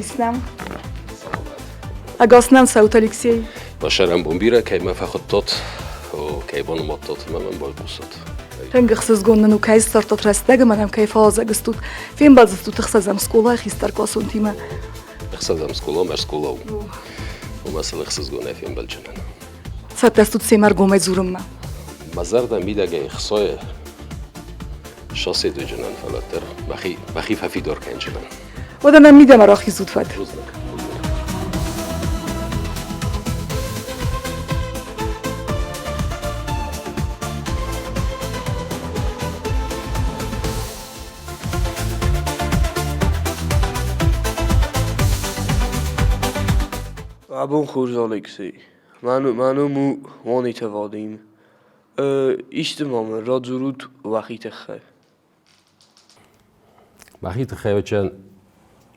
Ис нӕм. Ӕгас нӕм цӕут, Алексей. Мӕ сӕрӕн бон бирӕ, кӕй мӕ фӕхуыдтат, кӕй банымадтат ӕмӕ мӕм байхъусат. Тынг ӕхсызгон нын у, кӕй ссардтат рӕстӕг ӕмӕ нӕм кӕй фӕуазӕг стут. Фембӕлдзыстут ӕхсӕзӕм скъолайы хистӕркъласонтимӕ. Ӕхсӕзӕм скъола мӕ скъола у. Уымӕ сыл ӕхсызгонӕй фембӕлджынӕн. Цӕттӕ стут семӕ ӕргомӕй дзурынмӕ? Мӕ зӕрдӕ мидӕгӕй хсойы сосседуджынӕн, фӕлӕ дӕр мӕхи фӕфидор кӕнджынӕн. Уӕдӕ нӕм мидӕмӕ рахизут фӕд. Бузныг. Абон хорз, Алексей. Мӕ ном у Уаниты Вадим. Исты ма мын радзурут уӕхи тыххӕй. Мӕхи тыххӕй ӕвӕццӕгӕн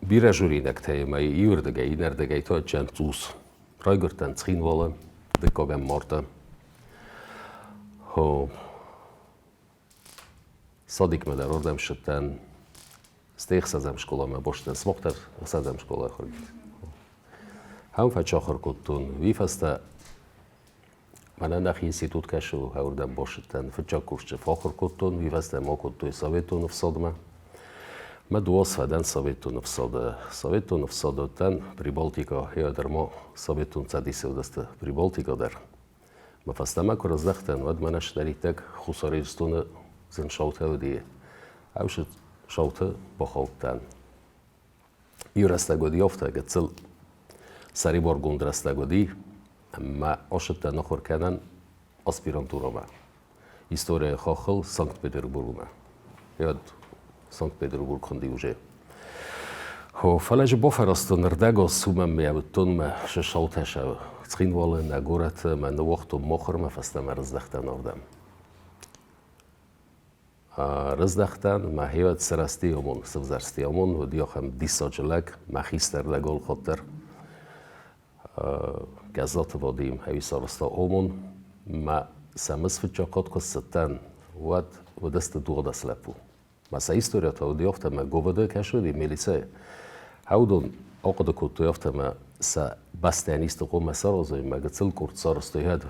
бирӕ журинӕгтӕ ӕмӕ иуырдыгӕй, иннӕрдыгӕй то ӕвӕццӕгӕн цъус. Райгуырдтӕн Цхинвалы, дыккагӕм марты. Садикмӕ дӕр уырдӕм ссыдтӕн, стӕй ӕхсӕзӕм скъоламӕ бостӕн, смох дӕр ӕхсӕзӕм скъолайы ахуыр Ам фӕчахуыр кодтон, уый фӕстӕ мӕнӕ нӕхи институт кӕсы, уырдӕм босыдтӕн, фыццаг курсчы фӕахуыр кодтон, уый фӕстӕ ма кодтой Советон ӕфсадмӕ. Мӕ дуас фӕдӕн Советон ӕфсады. Советон ӕфсады уыдтӕн Прибалтика, дӕр ма Советон Цӕдисы уыдысты Прибалтика дӕр. Мӕ фӕстӕмӕ куы рыздӕхтӕн, уӕд мӕнӕ сдӕриддӕг Хуссар Ирыстоны зын шоутӕ уыди. Ӕвсыд шоуты бахаудтӕн. Иу рӕстӕг уыди афтӕ, гыццыл сӕрибаргонд рӕстӕг уыди, ӕмӕ ацыдтӕн ахуыр кӕнӕн аспирантурӕмӕ. Историяйы хаххыл Санкт-Петербургмӕ. Уӕд Санкт-Петербург хуынди уже. Фӕлӕ же бафӕразтон ӕрдӕгоз, уымӕн мӕ уыдтон мӕ саутӕ сӕ Цхинвалы, нӕ горӕты, мӕ ныууагътон мохырмӕ, фӕстӕмӕ рыздӕхтӕн ардӕм. Рыздӕхтӕн, мӕ хиуӕд сырӕзти ОМОН, сывзӕрсти ОМОН, уыди ахӕм диссаджы лӕг, мӕ хистӕр лӕг Олхот дӕр. Гӕззаты Вадим ӕви сарӕзта ОМОН. Мӕ сӕм ӕз фыццаг хатт куы ссыдтӕн, уӕд уыдысты 12 лӕппу. Мӕ сӕ история та уыди афтӕ, мӕ ГОВД кӕсы уыди милицӕйы. Уыдон ахъуыды кодтой афтӕ, мӕ сӕ бӕстӕйӕн исты хъуамӕ саразой, мӕ гыццыл къорд сарӕзтой ӕд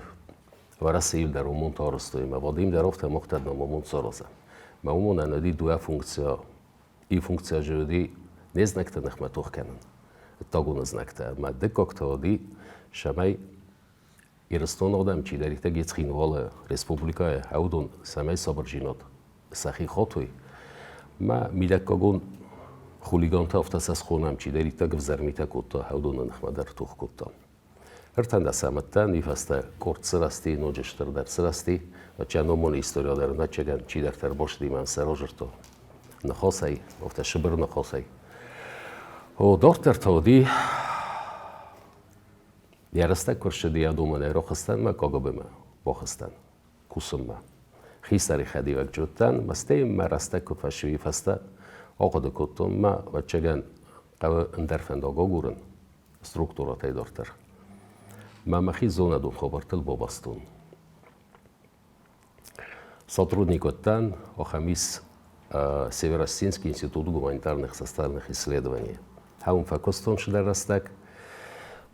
Уӕрӕсейы дӕр уымон арӕзтой, мӕ Вадим дӕр афтӕ мохтӕ дӕм уымон сараза. Мӕ уымонӕн уыди дыууӕ функция. Иу функция же уыди не знӕгты ныхмӕ тох кӕнын, ӕддагон знӕгтӕ. Мӕ дыккаг та уыди, цӕмӕй Ирыстоны адӕм чидӕриддӕр Цхинвалы республикӕйы, уыдон цӕмӕй сабырджинад сӕхи хотой. Мӕ мидӕггагон хулигантӕ афтӕ сӕ схонӕм, чидӕриддӕр ӕвзӕр митӕ кодта, уыдоны ныхмӕ дӕр тох кодта. Ӕртӕндӕсӕмӕттӕн уый фӕстӕ къорд сырӕзти, ноджы стырдӕр сырӕзти. Чӕномоны история дӕр ӕвӕццӕгӕн чидӕртӕ ӕрбацыди мӕм сӕ разырдта ныхасӕй, афтӕ Сыбыры ныхасӕй. О, дарддӕр та уыди йӕ рӕстӕг куы ссыди адомӕн рохстӕнмӕ КГБ-мӕ бахызтӕн кусынмӕ. Хистӕри хӕдивӕг уыдтӕн, мӕ стӕй мӕ рӕстӕг куы фӕци, уый фӕстӕ ахъуыды кодтон, мӕ ӕвӕццӕгӕн хъӕуы ӕндӕр фӕндаг агурын. Структурӕтӕй дарддӕр. Мӕ мӕхи зонадон хабӕрттыл бабастон. Сотрудник уыдтӕн, ахӕм ис Северо-Осетинский институт гуманитарных социальных исследований. Уым фӕкуыстон цыдӕр рӕстӕг.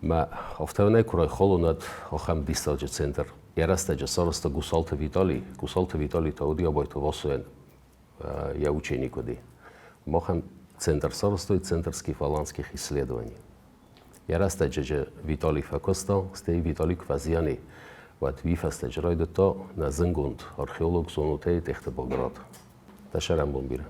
Мӕ афтӕмӕй куы райхъуылон, уӕд ахӕм диссаджы центр. Йӕ рӕстӕджы сарӕзта Гусалты Виталий. Гусалты Виталий та уыди Абайты Васойӕн йӕ ученик уыди. Махӕн центр сарӕзтой Центр скифо-аланских исследований. Йӕ рӕстӕджы Виталий фӕкуыста, стӕй Виталий куы фӕзиан и, уӕд уый фӕстӕджы райдыдта нӕ зынгонд археолог Зонутӕй Тъехты Баграт. Дӕ сӕрӕнбон бирӕ.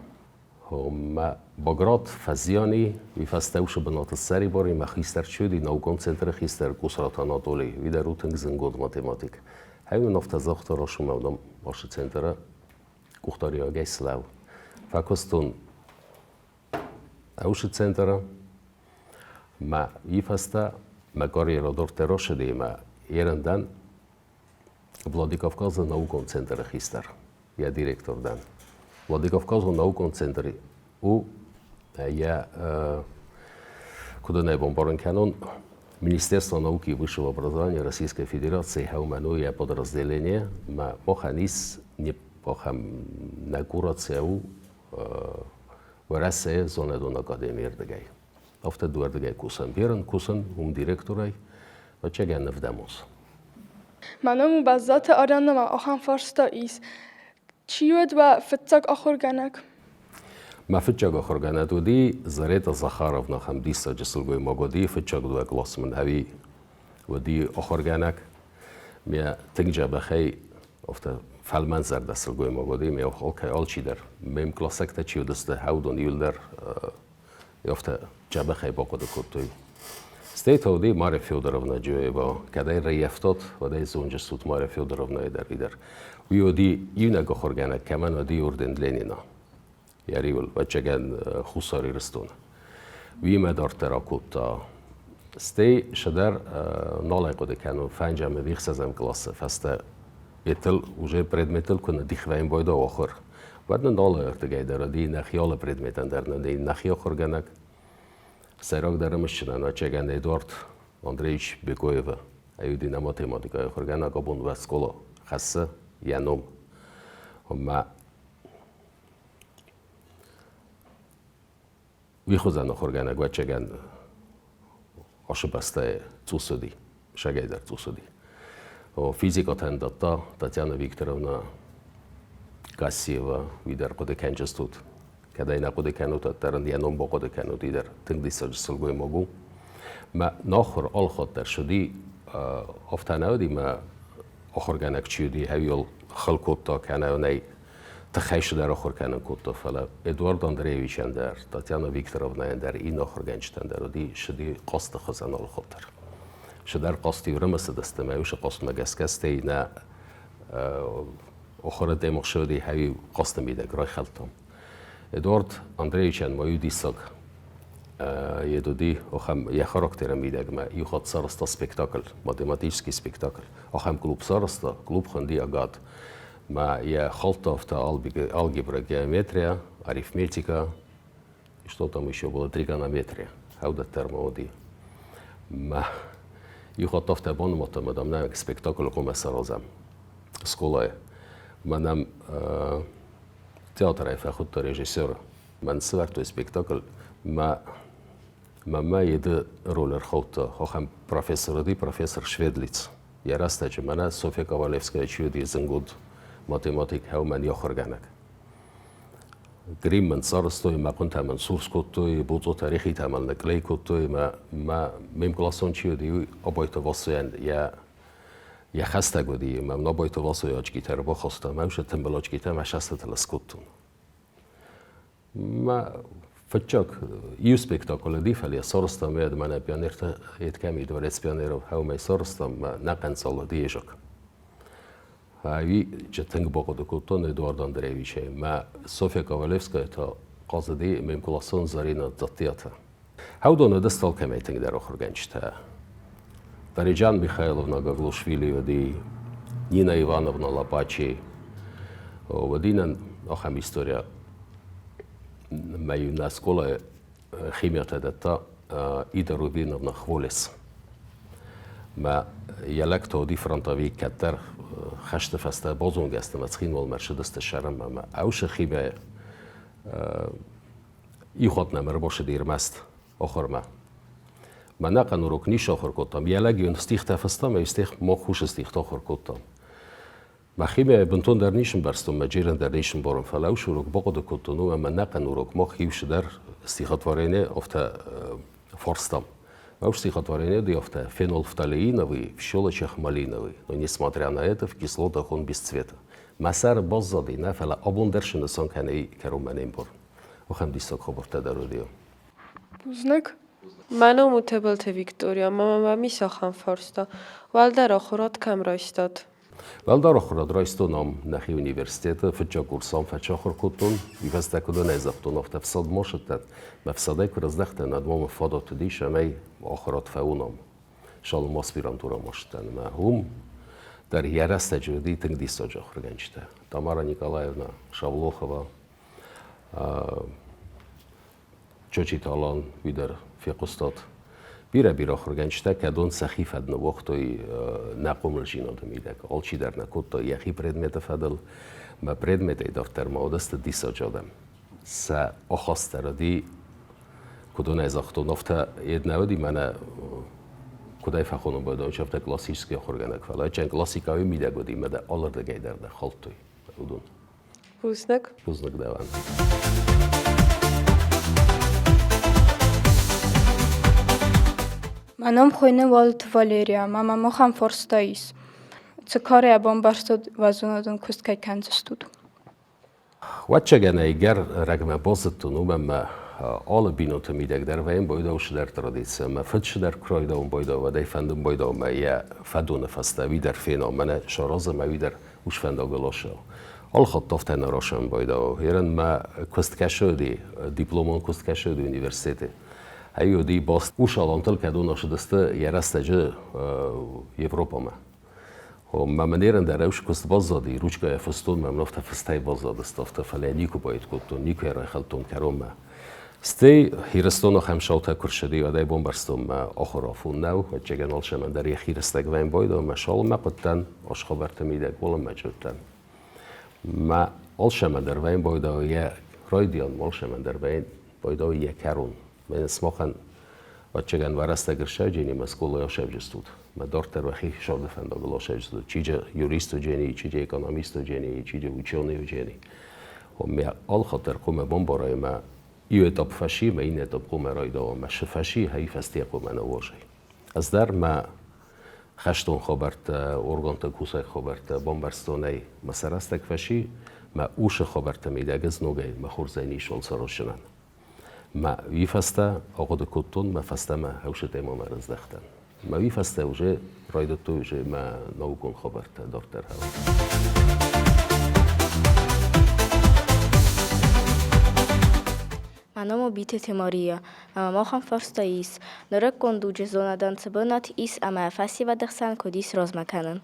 Мӕ Баграт фӕзиан и, уый фӕстӕ уыцы бынаты ссӕрибар и, мӕ хистӕр чи уыди, наукон центры хистӕр Къусраты Анатолий, уый дӕр у тынг зынгонд математик. Ӕмӕ мын афтӕ загъта, райсомӕй дам, ацы центры къухдариуӕгӕй слӕу. Фӕкуыстон Ӕусы центры, мӕ уый фӕстӕ мӕ карьерӕ дарддӕр рацыди ӕмӕ ерын дӕн Владикавказы наукон центры хистӕр, йӕ директор дӕн. Владикавказы наукон центр у йӕ куыд ын ӕй бамбарын кӕнон, Министерство науки и высшего образования Российской Федерации хӕумӕн у йӕ подразделение, мӕ махӕн ис не ахӕм нӕ курацийӕ у Уӕрӕсейы зонадон академийы рдыгӕй. Афтӕ дыууӕрдыгӕй кусӕн. Берын кусын уым директорӕй, ӕвӕццӕгӕн ӕвдӕмоз. Мӕ ном у Бӕззаты Арианна ӕмӕ ахӕм фарста ис. Чи уыд уӕ фыццаг ахуыргӕнӕг? Мӕ фыццаг ахуыргӕнӕг уыди Заретӕ Захаровна, ахӕм диссаджы сылгоймаг уыди, фыццаг дыууӕ къласы мын ӕви уыди ахуыргӕнӕг. Ме тынг дзӕбӕхӕй афтӕ фӕлмӕнзӕрдӕ сылгоймаг уыди, ме алчидӕр, ме мкъласӕгтӕ чи уыдысты, уыдон иуылдӕр афтӕ дзӕбӕхӕй бахъуыды кодтой. Стӕй та уыди Марья Федоровна Джоева, кӕд ӕй раййӕфтат, уӕд ӕй зонджыстут Марья Федоровнайы дӕр дӕр. Уый уыди иунӕг ахуыргӕнӕг, кӕмӕн уыди орден Ленина йӕ риуыл, ӕвӕццӕгӕн, Хуссар Ирыстоны. Уыимӕ дарддӕр акодта. Стӕй сӕдӕр нал ӕй хъуыды кӕнон, фӕнджӕм ӕви ӕхсӕзӕм къласы фӕстӕ етыл уже предметыл куы ныддих вӕййын байдау ахуыр, уӕд нын алы ӕрдыгӕй дӕр уыди нӕхи алы предметӕн дӕр нын уыди нӕхи ахуыргӕнӕг. Сӕйрагдӕр ӕмысджынӕн ӕвӕццӕгӕн Эдуард Андреевич Бекоевы, ай уыди нӕ математикӕйы ахуыргӕнӕг, абон уӕ скъола хӕссы йӕ ном. Ӕмӕ уый хуызӕн ахуыргӕнӕг, ӕвӕццӕгӕн, ашы бӕстӕйы цъус уыди, сагӕй дӕр цъус уыди. Физикӕтӕн дӕтта Татьяна Викторовна Гассиева, уый дӕр хъуыды кӕнджыстут. Кӕд ӕй нӕ хъуыды кӕнут, уӕддӕр ын йӕ ном бахъуыды кӕнут, уый дӕр тынг диссаджы сылгоймаг у. Мӕ нахуыр алхатт дӕр суыди, афтӕ нӕ уыди, мӕ ахуыргӕнӕг чи уыди, ӕви хыл кодта, кӕнӕ нӕй тыххӕй цыдӕр ахуыр кӕнын кодта, фӕлӕ Эдуард Андреевичӕн дӕр, Татьяна Викторовнайӕн дӕр, иннӕ ахуыргӕнджытӕн дӕр уыди сыди хъазты хуызӕн алыхатт дӕр. Цыдӕр хъазт-иу ӕрымысыдысты ӕмӕ уыцы хъазтмӕ гӕсгӕ стӕй нӕ ахуыры демыхсы уыди хӕуи хъазты мидӕг райхӕлдтам. Эдуард Андреевичӕн ма иу диссаг йед уыди ахӕм йӕ характеры мидӕгмӕ иу хатт сарӕзта спектакль, математический спектакль. Ахӕм клуб сарӕзта, клуб хуынди «Агат». Мӕ йӕ хӕлдта афтӕ алгебра, геометрия, арифметика, что там еще было, тригонометрия. Хӕудӕттӕр ма уыди. Мӕ иу хатт афтӕ банымадтам, мадам, нӕ спектакль хъуамӕ саразӕм скъолайы. Мӕнӕм театрӕй фӕхуыдта режиссер. Мӕн сӕвӕрдтой спектакль. Мӕ мӕнмӕ еды роль ӕрхаудта ахӕм профессор уыди, профессор Шведлиц. Йӕ рӕстӕджы мӕнӕ Софья Ковалевская чи уыди зынгуд математик, хӕумӕн ахуыргӕнӕг. Грим мын сарӕзтой, мӕ хъуынтӕ мын сурс кодтой, боцъотӕ рихитӕ мын ныклей кодтой. Мӕ, мӕ ме мкъласон чи уыди, уый Абайты Васойӕн йӕ йӕ хӕстӕг уыди, ӕмӕ мын Абайты Васойы очкитӕ ӕрбахаста, мӕ усы тымбыл очкитӕ мӕ сӕстытыл скодтон. Мӕ фыццаг иу спектакль уыди, фӕлӕ сарӕзтам уӕд мӕнӕ пионертӕ Эткӕми дворец пионеров хӕумӕй сарӕзтам, мӕ нӕхъӕн цал уыди ежок. Ӕви тынг бахъуыды кодтон Эдуард Андреевичӕй. Мӕ Софья Ковалевская та хъазыди ме мкъласон Зарина Дзаттиаты. Хӕудон уыдысты алкӕмӕй тынгдӕр ахуыргӕнджытӕ. Дареджан Михайловна Гаглошвили уыди, Нина Ивановна Лапачи. Уыди нын ахӕм история. Мӕ-иу нӕ скъолайы химиятӕ дӕтта Ида Рубиновна Хволес. Мӕ йӕ лӕг та уыди фронтовик, кӕддӕр хӕсты фӕстӕ базонгӕ сты ӕмӕ Цхинвалмӕ ссыдысты сӕрынмӕ. Мӕ ӕусы химияйы Иу хатт нӕм ӕрбацыди ӕрмӕст ахуырмӕ. Мӕ ӕнӕхъӕн урок не сахуыр кодтам. Йӕ лӕг-иу стихтӕ фыста, ӕмӕ стих мах хъусы стихтӕ ахуыр кодтам. Мӕхимӕ бынтондӕр не сӕмбӕрстон, мӕ джирӕн дӕр не сӕмбарын, фӕлӕ уыцы урок бахъуыды кодтон, уым ӕмӕ ӕнӕхъӕн урок мах иу цыдӕр стихотворение афтӕ фарстам. Мӕ стихотворение уыди афтӕ: «Фенолфталеиновый в щелочах малиновый, но несмотря на это в кислотах он без цвета». Мӕ сӕры баззади, нӕ фӕлӕ абон дӕр сынысан кӕны кӕронмӕ не мбарын. Ахӕм диссаг хабӕрттӕ дӕр уыди. Бузныг. Мӕ ном у Тыбылты Виктория, ӕмӕ мӕм ис ахӕм фарста. Уӕлдӕр ахуырад кӕм райстат? Уӕлдӕр ахуырад райстон ам нӕхи университеты, фыццаг курс ам фӕцахуыр кодтон. Ивӕзтӕ куыд ӕнӕ загътон, афтӕ ӕфсадмӕ ссыдтӕн. Мӕ ӕфсадӕй куы раздӕхтӕн, уӕд ма мӕ фадат уыдис, ӕмӕ ахуырад фӕуон ам. Шалом аспирантурӕмӕ ссыдтӕн ӕмӕ уым дӕр йӕ рӕстӕджы уыди тынг диссаджы ахуыргӕнджытӕ. Тамара Николаевна Шавлохова, Чочиты Алан, уый дӕр фехъуыстат. Бирӕ-бирӕ ахуыргӕнджытӕ, кӕдон сӕхи фӕд ныууагътой нӕ хъомылдзинады мидӕг. Алчидӕр нӕ кодта йӕхи предметы фӕдыл. Мӕ предметӕй дарддӕр ма уыдысты диссаджы адӕм. Сӕ ахаст дӕр уыди. Куыдонӕй загътон, афтӕ йед нӕ уыди, мӕнӕ куыд ӕй фӕхонын байдайон, афтӕ классический ахуыргӕнӕг, фӕлӕ ӕчӕн классикӕйы мидӕг уыди, мӕ дӕ алырдыгӕй дӕр дӕ хӕлдтой уыдон. Бузныг. Бузныг дӕуӕн. Мӕ ном хуыйны Уалыты Валерия, мӕ мӕм ахӕм фарста ис. Цы карӕй бамбӕрстат, уӕ зонадон куыст кӕй кӕндзыстут? Ӕвӕццӕгӕн ӕй ӕгӕр рӕгмӕ базыдтон, уымӕн ӕмӕ алы бинонты мидӕг дӕр вӕййын байдау цыдӕр традици, ӕмӕ фыд цыдӕр куы райдауын байдау, уӕд ӕй фӕндын байдау ӕмӕ йӕ фӕдоны фӕстӕ уый дӕр фенон, мӕнӕ саразӕм ӕви дӕр усфӕндагыл ацӕуы. Алхатт афтӕ нӕ расӕм байдау. Ерын мӕ куыст кӕсы уыди, дипломон куыст кӕсы уыди университеты. Ӕй уыди баст ус алантыл, кӕдон ацыдысты йӕ рӕстӕджы Европӕмӕ. Мӕ мӕнерӕн дӕр ӕвс куыст баззади, ручкӕйӕ фыстон, мӕм афтӕ фыстӕй баззадысты, афтӕ, фӕлӕ никуы байд кодтон, никуы йӕ райхӕлдтон кӕронмӕ. Стӕй Ирыстоны ахӕм саутӕ куы рцыди, уӕд ӕй бамбӕрстон, мӕ ахуыр афон нӕу, ӕвӕццӕгӕн алцӕмӕн дӕр йӕхи рӕстӕг вӕййын байдайы, мӕ салынмӕ хъуыдтӕн, асхабӕртты мидӕг уалынмӕ чъырдтӕн. Мӕ алцӕмӕн дӕр вӕййын байдайы йӕ райдиан, алцӕмӕн дӕр вӕййын байдайы йӕ кӕрон. Мӕнӕ сымахӕн, ӕвӕццӕгӕн, уӕ рӕстӕг ӕрсӕвджени мӕ скъолайы асӕвджыстут. Мӕ дарддӕр уӕхи хисады фӕндагыл асӕвджыстут. Чи же юрист уыджени, чи же экономист уыджени, чи же ученый уыджени. Мӕ алхатт дӕр хъуамӕ бамбарай, мӕ иу этап фӕси, мӕ иннӕ этап хъуамӕ райдауа, мӕ шы фӕси, хӕй фӕстийӕ хъуамӕ ныууарзай. Ӕз дӕр мӕ хӕстон хабӕрттӕ, органты кусӕг хабӕрттӕ бамбӕрстон ӕй, мӕ сӕ рӕстӕг фӕси, мӕ усы хабӕрттӕ мидӕг ӕз ногӕй мӕ хорзӕй нисон саразынӕн. Мӕ уый фӕстӕ ахъуыды кодтон, мӕ фӕстӕмӕ ӕвсытӕй ма мӕ раздӕхтӕн. Мӕ уый фӕстӕ уже райдыдтой уже мӕ наукон хабӕрттӕ дарддӕр хӕлын. Мӕ ном у Битеты Мария, ӕмӕ махӕн фарста ис, нырыккон дуджы зонадӕн цы бынат ис ӕмӕ фӕсивӕды хсӕн куыд ис размӕ кӕнын?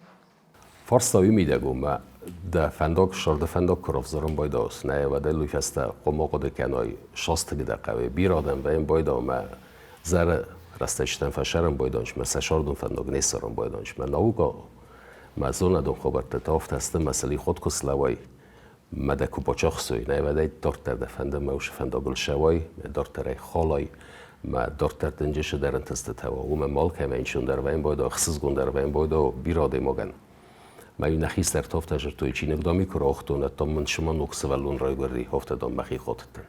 Фарста уый мидӕг у, мӕ дӕ фӕндаг сырды фӕндаг куы равзарын байдауыс, нӕ уӕд ӕй уый фӕстӕ хъуамӕ хъуыды кӕнай, састыг дӕ хъӕуы, бирӕ адӕм вӕййын байдау мӕ зӕры рӕстӕджытӕн фӕсӕрын байдауыс, мӕ сӕ сӕрдон фӕндаг не ссарын байдауыс, мӕ наука, мӕ зонадон хабӕрттӕ та афтӕ сты, мӕ сыл иход куы слӕуай, мӕ дӕ куы бачахсой, нӕ уӕд ӕй дарддӕр дӕ фӕнды мӕ уыцы фӕндагыл ссӕуай, мӕ дарддӕр ӕй халай, мӕ дарддӕр дынджысы дӕр ӕнтыстытӕ уа, уымӕ малкӕмӕ ӕнцондӕр вӕййын байдауа, ӕхсызгондӕр вӕййын байдауа бирӕ адӕймагӕн. Мӕ иу нӕ хистӕртӕ афтӕ зыдтой, чиныг дам куы рауагътон, ӕд дам мын цыма ног сывӕллон райгуырди, афтӕ дам мӕхи хотыдтӕн.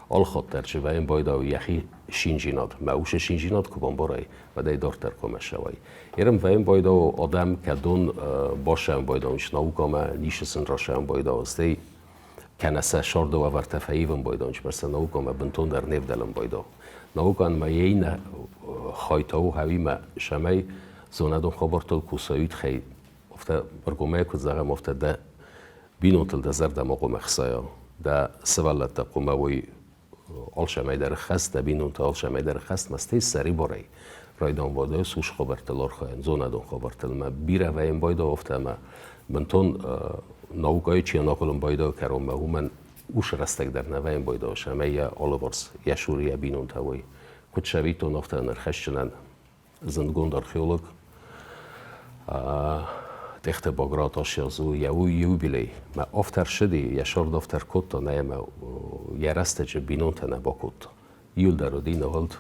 Алхатт дӕр чи вӕййын байдауы йӕхи шинджинад, мӕ усы шинджинад куы бамбарай, уӕд ӕй дарддӕр хъуамӕ ссӕуай. Ерым вӕййын байдауы адӕм, кӕдон басӕн байдауынц наукамӕ, ницы сын расӕн байдауы, стӕй кӕнӕ сӕ сӕрды уавӕртӕ фӕивын байдауынц, мӕ сӕ наукамӕ бынтондӕр не вдӕлын байдауы. Наукӕн ма йӕ иннӕ хай та у хӕуимӕ, цӕмӕй зонадон хабӕрттыл кусай, уый тыххӕй афтӕ ӕргомӕй куыд зӕгъӕм, афтӕ дӕ бинонтыл дӕ зӕрдӕ ма хъуамӕ хсайа, дӕ сывӕллӕттӕ хъуамӕ уой алцӕмӕй дӕр ӕххӕст, дӕ бинонтӕ алцӕмӕй дӕр ӕххӕст, ма стӕй сӕрибарӕй райдауын байдайы сус хабӕрттыл архайын, зонадон хабӕрттыл. Мӕ бирӕ вӕййын байдайы афтӕ ӕмӕ бынтон наукӕйы чи аныгъуылын байдайы кӕронмӕ, уымӕн ус рӕстӕг дӕр нӕ вӕййын байдайы, цӕмӕй йӕ алыварс йӕ цуры йӕ бинонтӕ уой. Куыд цӕвиттон, афтӕ ӕрхӕсдзынӕн зындгонд археолог Тъехты Баграт Ашиазу йӕ юбилей мӕ афтӕ рцыди, йӕ сӕрд афтӕ ркодта, нӕ ӕмӕ йӕ рӕстӕджы бинонтӕ нӕ бакодта. Иуылдӕр уыди ныгъуылд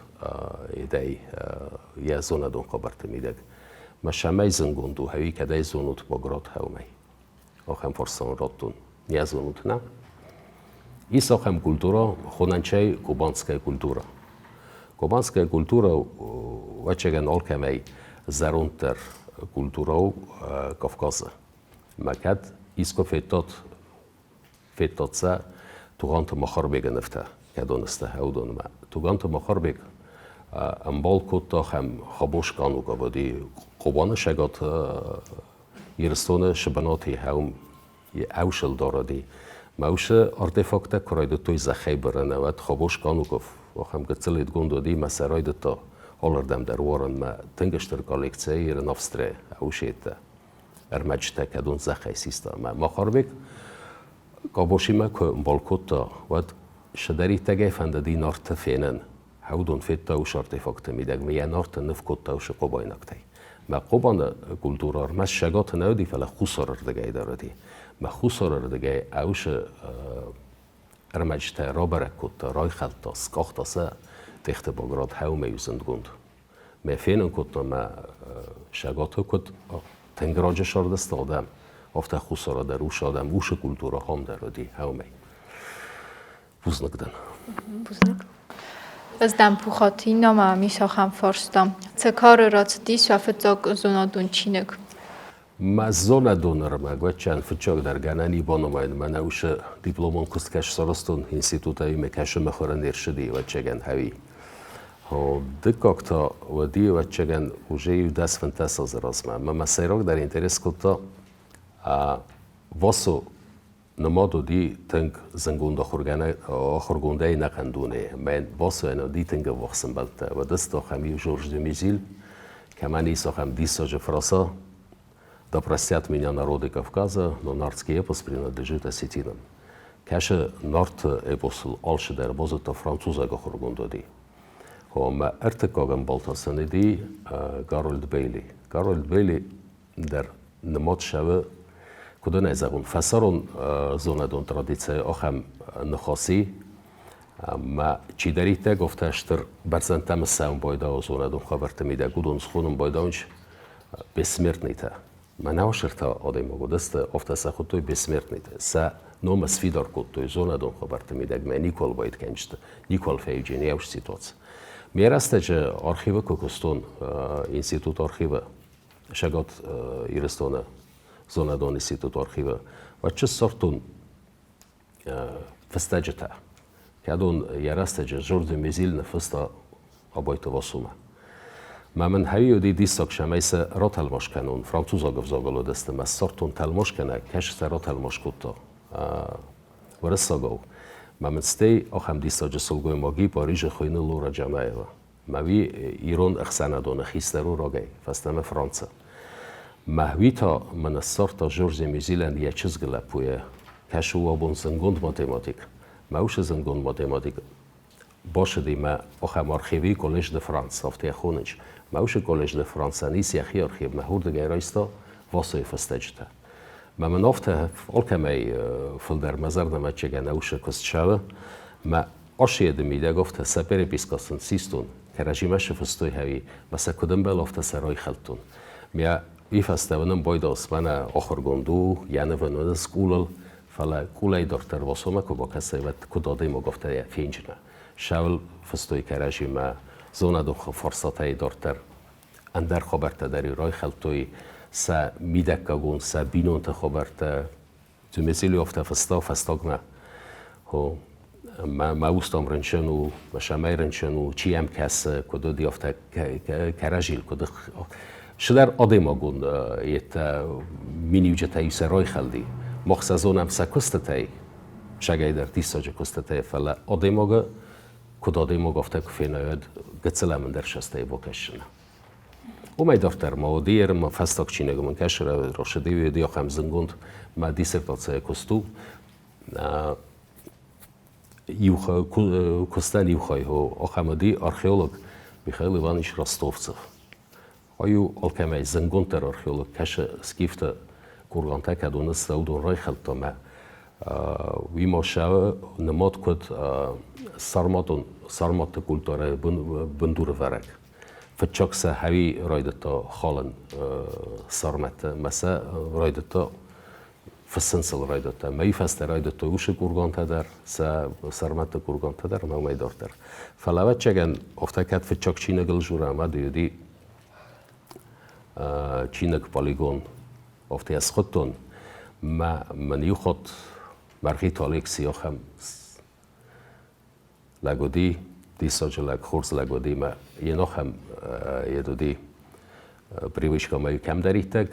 едӕй йӕ зонадон хабӕртты мидӕг. Мӕ цӕмӕй зынгонд у, ӕви кӕдӕй зонут Баграт хӕумӕй? Ахӕм фарстан радтон. Не зонут, нӕ? Ис ахӕм культура, хонӕнчӕй кубанская культура. Кубанская культура, ӕвӕццӕгӕн, алкӕмӕй зӕронддӕр культура у Кавказы. Мӕ кӕд искуы федтат, федтат сӕ Тугъанты Махарбегы нывтӕ, кӕдон сты уыдонмӕ. Тугъанты Махарбег ӕмбал кодта ахӕм Хабос Кануков уыди Хъобаны сӕгат Ирыстоны сыбынаты ӕусылдаради. Мӕ уыцы артефакттӕ куы райдыдтой зӕххӕй бырын, уӕд Хабос Кануков ахӕм гыццыл едгонд уыди мӕ сӕ райдыдта алырдӕм дӕр уарынмӕ. Тынг стыр коллекцийӕ Ирын Австрийӕ ӕусеттӕ ӕрмӕджытӕ кӕдон зӕххӕй систа. Мӕ Махарбег Къабосимӕ куы ӕмбал кодта, уӕд сыдӕриддӕгӕй фӕндыди Нарты фенын. Уыдон федта уыцы артефакты мидӕг мӕ йӕ Нарты ныв кодта уыцы хъобайнӕгтӕй. Мӕ Хъобаны культура ӕрмӕст Сӕгаты нӕ уыди, фӕлӕ хуссарырдыгӕй дӕр уыди. Мӕ хуссарырдыгӕй уыцы ӕрмӕджытӕ рабӕрӕг кодта, райхӕлдта, скъахта сӕ. Тъехты Баграт хӕумӕ у зындгонд. Мӕ фенын кодта мӕ сӕгаты куыд тынг раджы сӕрдысты адӕм, афтӕ Хуссары дӕр усы адӕм, усы культурӕ ахӕм дӕр уыди хӕумӕ. Бузныг дӕн. Бузныг. Ӕз дӕм Пухаты Иннӕмӕ ам ис ахӕм фарста. Цӕкары рацыдис уӕ фыццаг зонадон чиныг. Мӕ зонадон ӕрмӕг вӕччӕн фыццагдӕр гӕнӕн и банымайын мӕнӕ уыцы дипломон куыст кӕс сарӕзтон институтӕй мӕ кӕсы мыхуыры не рцыди ӕвӕццӕгӕн хӕви. Дыккаг та уӕди ӕвӕццӕгӕн уже иу 10-15 азы размӕ. Мӕ мӕ сӕйрагдӕр интерес кодта Васо нымад уыди тынг зынгонд ахуыргондӕй ӕнӕхъӕн дунейы. Мӕн Васойӕн уыди тынг ӕввахс ӕмбӕлттӕ. Уӕд ахӕм иу Жорж Дюмезиль, кӕмӕн ис ахӕм диссаджы фраза «Да простят меня народы Кавказа, но нартский эпос принадлежит осетинам». Кӕсы Нарты эпосыл алчидӕр базыдта французаг ахуыргонд уыди. Ӕмӕ ӕртыккаг ӕмбал та сын уыди Гарольд Бейли. Гарольд Бейли дӕр нымад цӕуы, куыд ын ӕй зӕгъон, фӕсарон зонадон традицийы ахӕм ныхаси, ӕмӕ чидӕриддӕр афтӕ стыр бӕрзӕндтӕм ссӕуын байдауы зонадон хабӕртты мидӕг, уыдон схонын байдауынц бессмертныйтӕ. Мӕнӕ ӕсыртӕ адӕймаг уыдысты, афтӕ сӕ хуыдтой бессмертныйтӕ. Сӕ ном сфидар кодтой зонадон хабӕртты мидӕг, мӕ никуал байд кӕнджыты, никуал фӕивджын еу ситуаци. Ме рӕстӕджы архивы куы куыстон, институт архивы, Цӕгат Ирыстоны зонадон институт архивы, уӕд ссардтон фыстӕджытӕ, кӕдон йӕ рӕстӕджы Жордзе Мезиль ныффыста Абайты Васомӕ. Мӕ мын хӕйы уыди диссаг, цӕмӕй сӕ ратӕлмац кӕнон, французаг ӕвзагыл уыдысты, мӕ ссардтон тӕлмацгӕнӕг, кӕсы сӕ ратӕлмац кодта уырыссагау. Мӕ мын стӕй ахӕм диссаджы сылгоймаг и Парижы хуыйны Лора Джанаева. Мӕуи ирон ӕхсӕнадоны хистӕр у рагӕй фӕстӕмӕ Францы. Мӕуи та мын ссардта Жорже Мюзилӕн йӕ чызг лӕппуйӕ, кӕсы у абон зындгонд математик. Мӕ усы зындгонд математик бацыди мӕ ахӕм архиви Коллеж де Франс, афтӕ йӕ хонынц. Мӕ усы Коллеж де Франсӕн ис йӕхи архив, мӕ уырдыгӕй райста Васойы фыстӕджытӕ. Мӕ мын афтӕ алкӕмӕй фылдӕр мӕ зӕрдӕмӕ чегӕ нӕ усы куыст цӕуы. Мӕ Асыйады мидӕг афтӕ сӕ переписка сын систон, кӕрӕдзимӕ сфыстой хӕви, мӕ сӕ куыд ӕмбӕлы, афтӕ сӕ райхӕлдтон. Мӕ уый фӕстӕ уынын байдалс, мӕнӕ ахуыргонд у, йӕ нывын уыны скъулыл, фӕлӕ къулӕй дарддӕр Васомӕ куы бакӕсай, уӕд куыд адӕймаг, афтӕ йӕ фенджынӕ. Сӕуыл фыстой кӕрӕдзимӕ зонадон фарстатӕй дарддӕр ӕндӕр хабӕрттӕ дӕр райхӕлдтой сӕ мидӕггагон, сӕ бинонты хабӕрттӕ, Цумецили афтӕ фыста фӕстагмӕ. Хо, мӕ, мӕ ус там рынчын у, мӕ сӕмӕй рынчын у, чи йӕм кӕсы, куыд уыди, афтӕ кӕрӕзил, куыд Цыдӕр адӕймагон йедтӕ миниуджытӕ сӕ райхӕлди. Мах сӕ зонӕм сӕ куыстытӕй, сагӕйдӕр диссаджы куыстытӕй, фӕлӕ адӕймагы куыд адӕймаг афтӕ куы фена, уӕд гыццыл ӕм ӕндӕр цӕстӕй бакӕсдзынӕ. Уымӕй дарддӕр ма уыди ӕрмӕ фӕстаг чиныг мын кӕсы рӕсыди уыди ахӕм зындгонд мӕ диссертацийӕ куыст у. Иу куыстӕн иу хай ахӕм уыди археолог Михаил Иванович Ростовцев. Ай у алкӕмӕй зындгонддӕр археолог, кӕсы скифты кургантӕ кӕдоны уыдон райхӕлдта мӕ уый ма сӕ нымад куыд сарматон сарматты культурӕйы бындурӕвӕрӕг. Фыццаг сӕ хӕви райдыдта халын сармӕтты, мӕ сӕ райдыдта фыссын сыл райдыдта. Мӕйы фӕстӕ райдыдтой усы кургантӕ дӕр, сӕ сармӕтты кургантӕ дӕр ӕмӕ уымӕй дарддӕр. Фӕлӕ ӕвӕццӕгӕн, афтӕ кӕд фыццаг чиныгыл журӕм, уӕд уыди чиныг полигон. Афтӕ йӕ схуыдтон. Мӕ мын иу хатт Мӕргъиты Алекси ахӕм лӕг уыди, диссаджы лӕг, хорз лӕг уыди мӕ йе ахӕм йед уыди привычка мӕ кӕмдӕриддӕр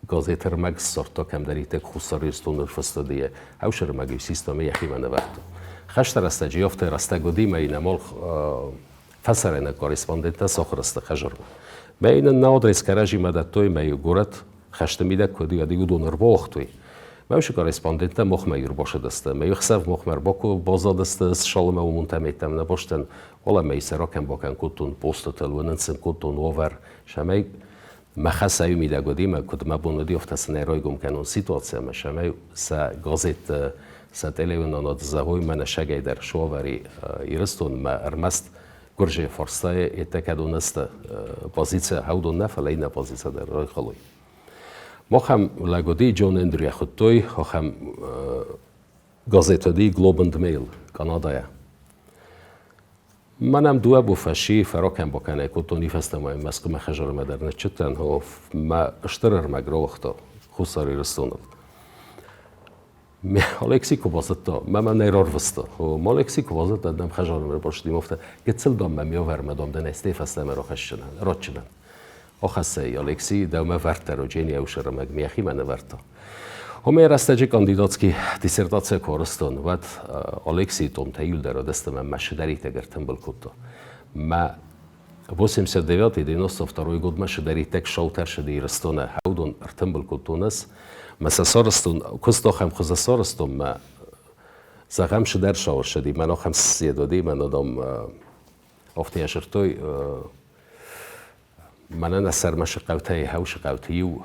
газет ӕрмӕг ссардта кӕмдӕриддӕр Хуссар Ирыстоны фыстады ӕвсӕр ӕрмӕг систа мӕ йӕхимӕ нывӕрдта. Хӕсты рӕстӕджы афтӕ рӕстӕг уыди мӕ йын амал фӕсарӕйнаг корреспонденттӕ сахуыр сты хӕзырмӕ. Мӕ йын нӕ адрес кӕрӕдзимӕ дӕттой мӕ горӕт хӕсты мидӕг куыд уыди, уыдон ӕрбауагътой. Мӕ корреспонденттӕ махмӕ ӕрбацыдысты. Мӕ ӕхсӕв махмӕ баззадысты, ссалымӕ уымонтӕ меттӕм нӕ бастӕн. Уалӕ мӕ сӕ ракӕн-бакӕн кодтон постытыл, уынын сын кодтон уавӕр, цӕмӕй мӕ хӕс ӕй мидӕг уыди, мӕ куыд мӕ бон уыди, афтӕ сын ӕрайгом кӕнон ситуаци ӕмӕ цӕмӕй сӕ газетты, сӕ телеуынынад зӕгъой мӕнӕ сӕгӕй дӕр суавӕри Ирыстонмӕ ӕрмӕст. Гуырдзыйы фарстайы еттӕ кӕдон ӕзтӕ позици хӕудон нӕ, фӕлӕ иннӕ позици дӕр райхалой. Махӕм лӕг уыди, Джон Эндрю хуыдтой, ахӕм газет уыди Globe and Mail Канадӕйӕ. Мӕнӕм дыууӕ бо фӕси фӕракӕн-бакӕнӕй кодтон, ифӕстӕмӕ Мӕскуымӕ хӕдзармӕ дӕр ныччыдтӕн, мӕ стыр ӕрмӕг рауагъта Хуссар Ирыстоныл. Алексий куы базыдта, мӕ мӕ нӕ рарвыста. Алексий куы базыдта, дам хӕдзармӕ ӕрбацыди, афтӕ гыццыл дам мӕ миавӕрмӕ дам дӕ нӕ фӕстӕмӕ рахӕсдзынӕн, ратдзынӕн. Ахӕссӕй, Алексий, дӕумӕ вӕрдта Роджени ӕвсӕрмӕг мӕхимӕ нывӕрдта. Омӕ рӕстӕджы кандидатский диссертацийӕ куы арӕзтон, уӕд Алексийы томтӕ иуылдӕр адӕстӕмӕ мӕ сыдӕриддӕр ӕртымбыл кодта. Мӕ 89-92 годмӕ сыдӕриддӕг саутӕ сыды Ирыстоны хӕудон ӕртымбыл кодтон ӕз. Мӕ сӕ сарӕзтон, куыст ахӕм хуызы сарӕзтон, мӕ зӕгъӕм, сыдӕр сауӕрсыди, мӕн ахӕм съед уыди, мӕн адӕм афтӕ сырдтой. Мӕнӕн ӕ сӕрмӕ сыхъӕутӕй хӕу сыхъӕуты иу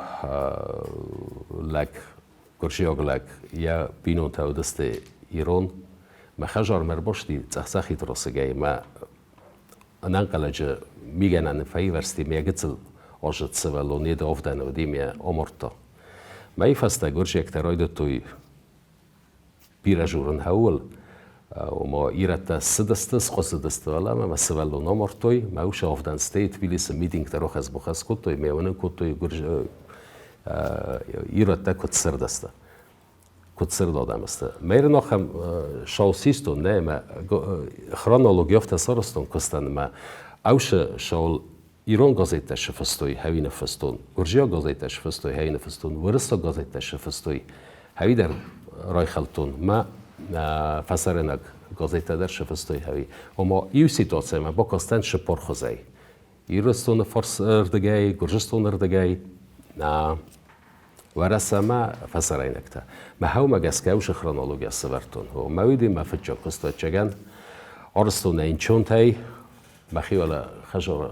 лӕг, гуырдзиаг лӕг, йӕ бинонтӕ уыдысты ирон. Мӕ хӕдзармӕ ӕрбасти цъӕх-цъӕхид росыгӕй, мӕ ӕнӕнхъӕлӕджы мигӕнӕны фӕивӕрзти мӕ гыццыл аздзыд сывӕллон йе авдӕны уыди мӕ амардта. Мӕйы фӕстӕ гуырдзиӕгтӕ райдыдтой бирӕ журын хӕуыл, ома ирӕттӕ ссыдысты, схъуызыдысты уӕлӕмӕ, мӕ сывӕллон амардтой, мӕ усы авдӕн стӕй Тбилисы митингтӕ рахӕц-бахӕц кодтой, мӕ уынын кодтой ирӕттӕ куыд цырд сты. Куыд цырд адӕм сты. Мӕ ахӕм шау систон, нӕ, мӕ хронологи афтӕ сарӕзтон куыстӕн, мӕ ӕвсы шаул ирон газеттӕ сфыстой, хӕви ныффыстон, гуырдзиаг газеттӕ сфыстой, хӕви ныффыстон, уырыссаг газеттӕ сфыстой, хӕви дӕр райхӕлдтон, мӕ фӕсарӕйнаг газеттӕ дӕр сфыстой хӕви. Ома иу ситуацимӕ бакастӕн сыппорхуызӕй. Ирыстоны фарсырдыгӕй, Гуырдзыстоны рдыгӕй, Уӕрӕсемӕ фӕсарӕйнӕгтӕ. Мӕ хӕумӕ гӕсгӕ уыцы хронологийӕ сӕвӕрдтон. Мӕ уыди мӕ фыццаг куыстуӕтчегӕн Арыстонӕй инчонтӕй мӕхи уӕлӕ хӕзоры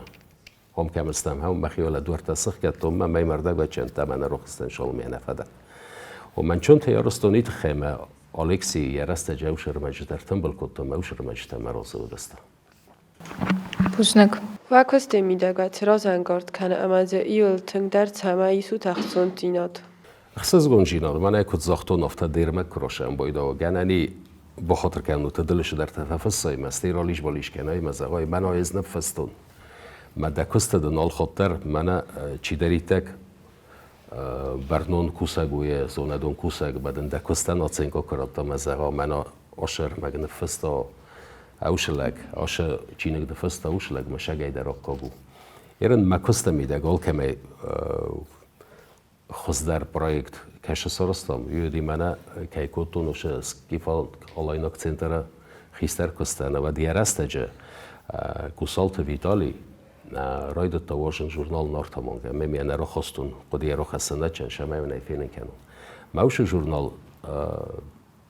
хом кӕм стӕм, хӕм мӕхи уӕлӕ дуӕрттӕ сыхгӕдтон, мӕ мӕй мӕрдӕгвӕччӕнтӕ мӕ нӕ рохстӕн Соломийӕ нӕ фӕдӕн. Мӕн чонтӕй Арыстони тыххӕй мӕ Алексий йӕ рӕстӕджы ӕвсӕрмӕджытӕ ӕртымбыл кодта, мӕ ӕвсӕрмӕджытӕ мӕ разы уыдысты. Бузныг. Уӕ куысты мидӕг цы разӕнгард кӕны ӕмӕ дзы иуыл тынгдӕр цӕмӕй исут ӕхцондзинад? Ӕхсызгондзинад, мӕнӕ куыд загътон, афтӕ дермӕ куы расӕмбойдӕуа, гӕнӕн и бахатыр кӕнут, ӕдылысыдӕртӕ фӕфыссай, мӕ стӕй ралис-балис кӕнай, мӕ зӕгъай, мӕнӕ ӕз ныффыстон. Мӕ дӕ куысты дын алхатт дӕр мӕнӕ чидӕриддӕр бӕрнон кусӕг у, йӕ зонадон кусӕг, мӕ дын дӕ куыстӕн оценка куы радта, мӕ зӕгъа, мӕнӕ ӕрмӕг ныффыста ӕусы лӕг, асы чиныг ныффыста усы лӕг, мӕ сагӕй дӕр аккаг у. Ерын мӕ куысты мидӕг алкӕмӕй хуыздӕр проект кӕсы сарӕзтам, уый мӕнӕ кӕй кодтон уыцы скифон-алайнаг центры хистӕр куыстӕн, ӕмӕ йӕ рӕстӕджы Гусалты Виталий райдыдта уарзын журнал Нартамонг, ӕмӕ мӕ нӕ рахастон, хъуыдыйӕ рахӕссын нӕ чын, сӕмӕй фенын кӕнон. Мӕ уыцы журнал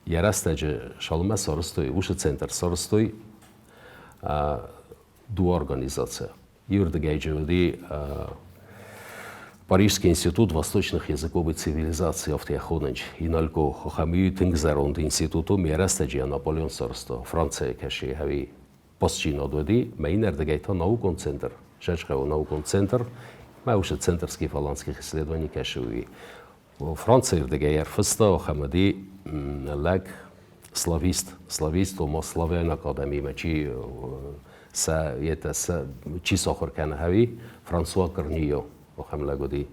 йӕ рӕстӕджы Шалмӕ сарӕзтой, уыцы центр сарӕзтой дыууӕ организацийӕ. Иуырдыгӕй уыди Парижский институт восточных языков и цивилизаций афтӕ хонынч Иналько ахӕм тынг зӕронд институт у, ме рӕстӕджы Наполеон сарӕзта Францийы кӕсы ӕви постчинад уыди, мӕ иннӕрдыгӕй та наукон центр, Зӕджыхъӕуы наукон центр, мӕ уыцы центр скиф-аланских исследований кӕсы уый. Францийы рдыгӕй ӕрфыста ахӕм уыди лӕг славист, славист, ома славяйнаг адӕмимӕ чи сӕ етӕ сӕ чи сахуыр кӕны ӕви Франсуа Корнийо ахӕм лӕг уыди.